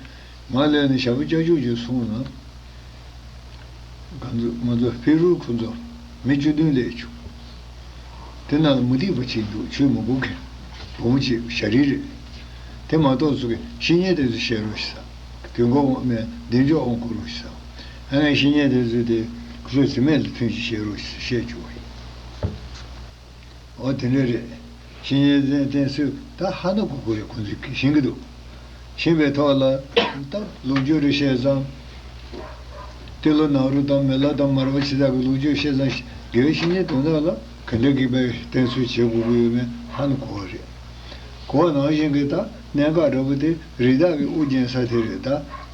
ང་སླེབས་ནས་ཞབས་བྲོ་ཅག་ཅུག་ཅུག་སོང་ན། ང་ཚོ་ང་ཚོ་ཕེ་རུ་ཁོ་ཚོ་མི་བཅུ་བདུན་སླེབས་བྱུང་། དེ་ནང་ལ་མུ་སྟེགས་པ་གཅིག་འདུག་ཆོས་མ་གོ་མཁན། བུ་མོ་གཅིག་ཞ་རི་རེད། དེ་མ་གཏོགས་ཚོ་གི་བཤེས་གཉེན་དེ་ཚོ་བཤད་རོགས་ཞེས་ཟེར། དུས་འཁོར་དབང་མེད་བདེ་མཆོག་དབང་བསྐུར་རོགས་ཞེས་ཟེར། ཨ་ནི་བཤེས་གཉེན་དེ་ཚོས་དེ་ཁོ་ཚོ་དྲི་མེད་ལ་ཐོན་ཞིག་བཤད་རོགས་ཞེས་བཤད་བཅུག་པ་ཡིན། འོ་དེ་འདྲ་རེད། བཤེས་གཉེན་བསྟེན་བསྟེན་ཚུལ་ད་ཧ་ན་གོ་གོ་རེད། ཁོང་ཚོས་ཤེས་ཀྱི་འདུག་ཤེས་པའི་ཐོག་ལ་ད་ལོ་རྒྱུས་རེ་བཤད་ཙང་། ཏི་ལོ་ནཱ་རོ་དང་མི་ལ་དང་མར་པ་ཆེ་ཚང་གི་ལོ་རྒྱུས་བཤད་ཙང་། དགེ་བའི་བཤེས་གཉེན་དོན་དག་ལ་ག་འདྲ་གི་པའི་བསྟེན་ཚུལ་བྱེད་དགོས་ཀྱི་ཡོད་མེད་ཧ་ན་གོ་བ་རེད། གོ་བ་ནང་བཞིན་གྱི་ད་གནད་འགག་འདྲ་པོ་དེ་རི་དྭགས་ཀྱི་དབུ་རྒྱན་ས་དེ་རེད། ད་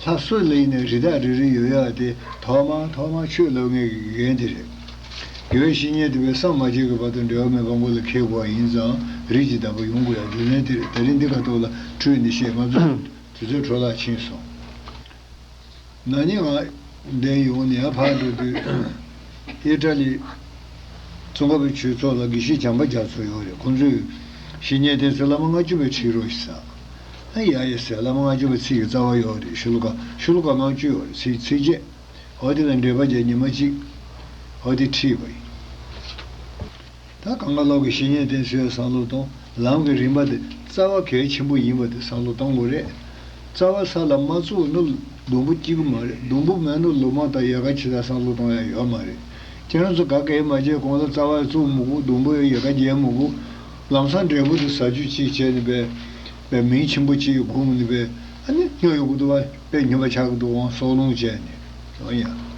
ལྷ་སུ་ལ་ཡིན་ནའི་རི་དྭགས་རེ་རེ་ཡོད་ཡ་དེ་ཐོག་མར་ཐོག་མར་ཆོས་སློབ་མཁན་གྱི་འགན་དེ་རེད། དགེ་བའི་བཤེས་གཉེན་དེ་བས་བསམ་མ་བྱས་ཀྱི་བར་དུ་འབྲེལ་བ་མེད་པ་མགོ་ལ་འཁེལ་དགོས་པ་ཡིན་ཙང་། རིགས་ཀྱི་བདག་པོ་ཡོང་དགོས་ཡ་རྒྱུ་མཚན་དེ་རེད། དེ་རིང་འདི་ག་ཐོག་ལ་འཕྲོས་ནས་བཤད། ང་ཚོ་དུས་ཚོད་འཕྲོ་བརླག་ཕྱིན་སོང་། ན་ནིང་ང་འདིར་ཡོང་ནས་ཡར་ཕར་འགྲོ་དུས། ཨི་ཊ་ལི་ཙོང་ཁ་པའི་ཆོས་ཚོགས་ལ་དགེ་བཤེས་བྱམས་པ་རྒྱ་མཚོ་ཡོད་རེད། ཁོང་ཚོས་བཤེས་གཉེན་དེ་ཚོས་བླ་མ་ལྔ་བཅུ་པའི་ཁྲིད་རོགས་ཞེས་ཟེར། ཨ་ཡ་ཡ་ཟེར། བླ་མ་ལྔ་བཅུ་པའི་ཚིག་གི་རྩ་བ་ཡོད་རེད། ཤོ་ལོ་ཀ་ཤོ་ལོ་ཀ་ལྔ་བཅུ་ཡོད་རེད། ཚིག་ཚིགས་བཅད། འོ་དེ་ལ་འགྲེལ་པ་བྱས་ཉི་མ་གཅིག་འོ་དེ་ཁྲིད་པ་ཡིན། ད་གང་ག་ལོག་གི་བཤེས་གཉེན་དེ་ཚོའི་བསམ་བློ་གཏོང་། ལམ་གྱི་རིམ་པ་དེ་རྩ་བ་གལ་ཆེན་པོ་ཡིན་པ་དེ་བསམ་བློ་གཏོང་དགོས་རེད། རྩ་བ་ས་ལ་མ་བཙུགས་ན་སྡོང་པོ་སྐྱེ་གི་མ་རེད། སྡོང་པོ་མེད་ན་ལོ་མ་དང་ཡལ་ག་ཆེ་ད་བསམ་བློ་གཏོང་ཡ་ཡོད་མ་རེད། ཁྱེད་རང་ཚོ་ག་གེ་མ་བྱས་གོང་ལ་རྩ་བ་བཙུགས་མི་དགོས། སྡོང་པོ་ཡལ་ག་རྒྱག་མི་དགོས། ལམ་སང་འབྲས་བུ་དེ་ཟ་རྒྱུ་ཅིག་བྱས་ནས་པས། པས་མིང་ཆེན་པོ་ཅིག་སྒོམ་ནས་པས། ཨ་ནི་སྨྱོ་ཡོང་གི་འདུག་བ། པས་སྨྱོན་པ་ཆགས་ཀྱི་འདུག་འོང་། སྲོག་རླུང་བྱས་ནས། འོ་ཡ།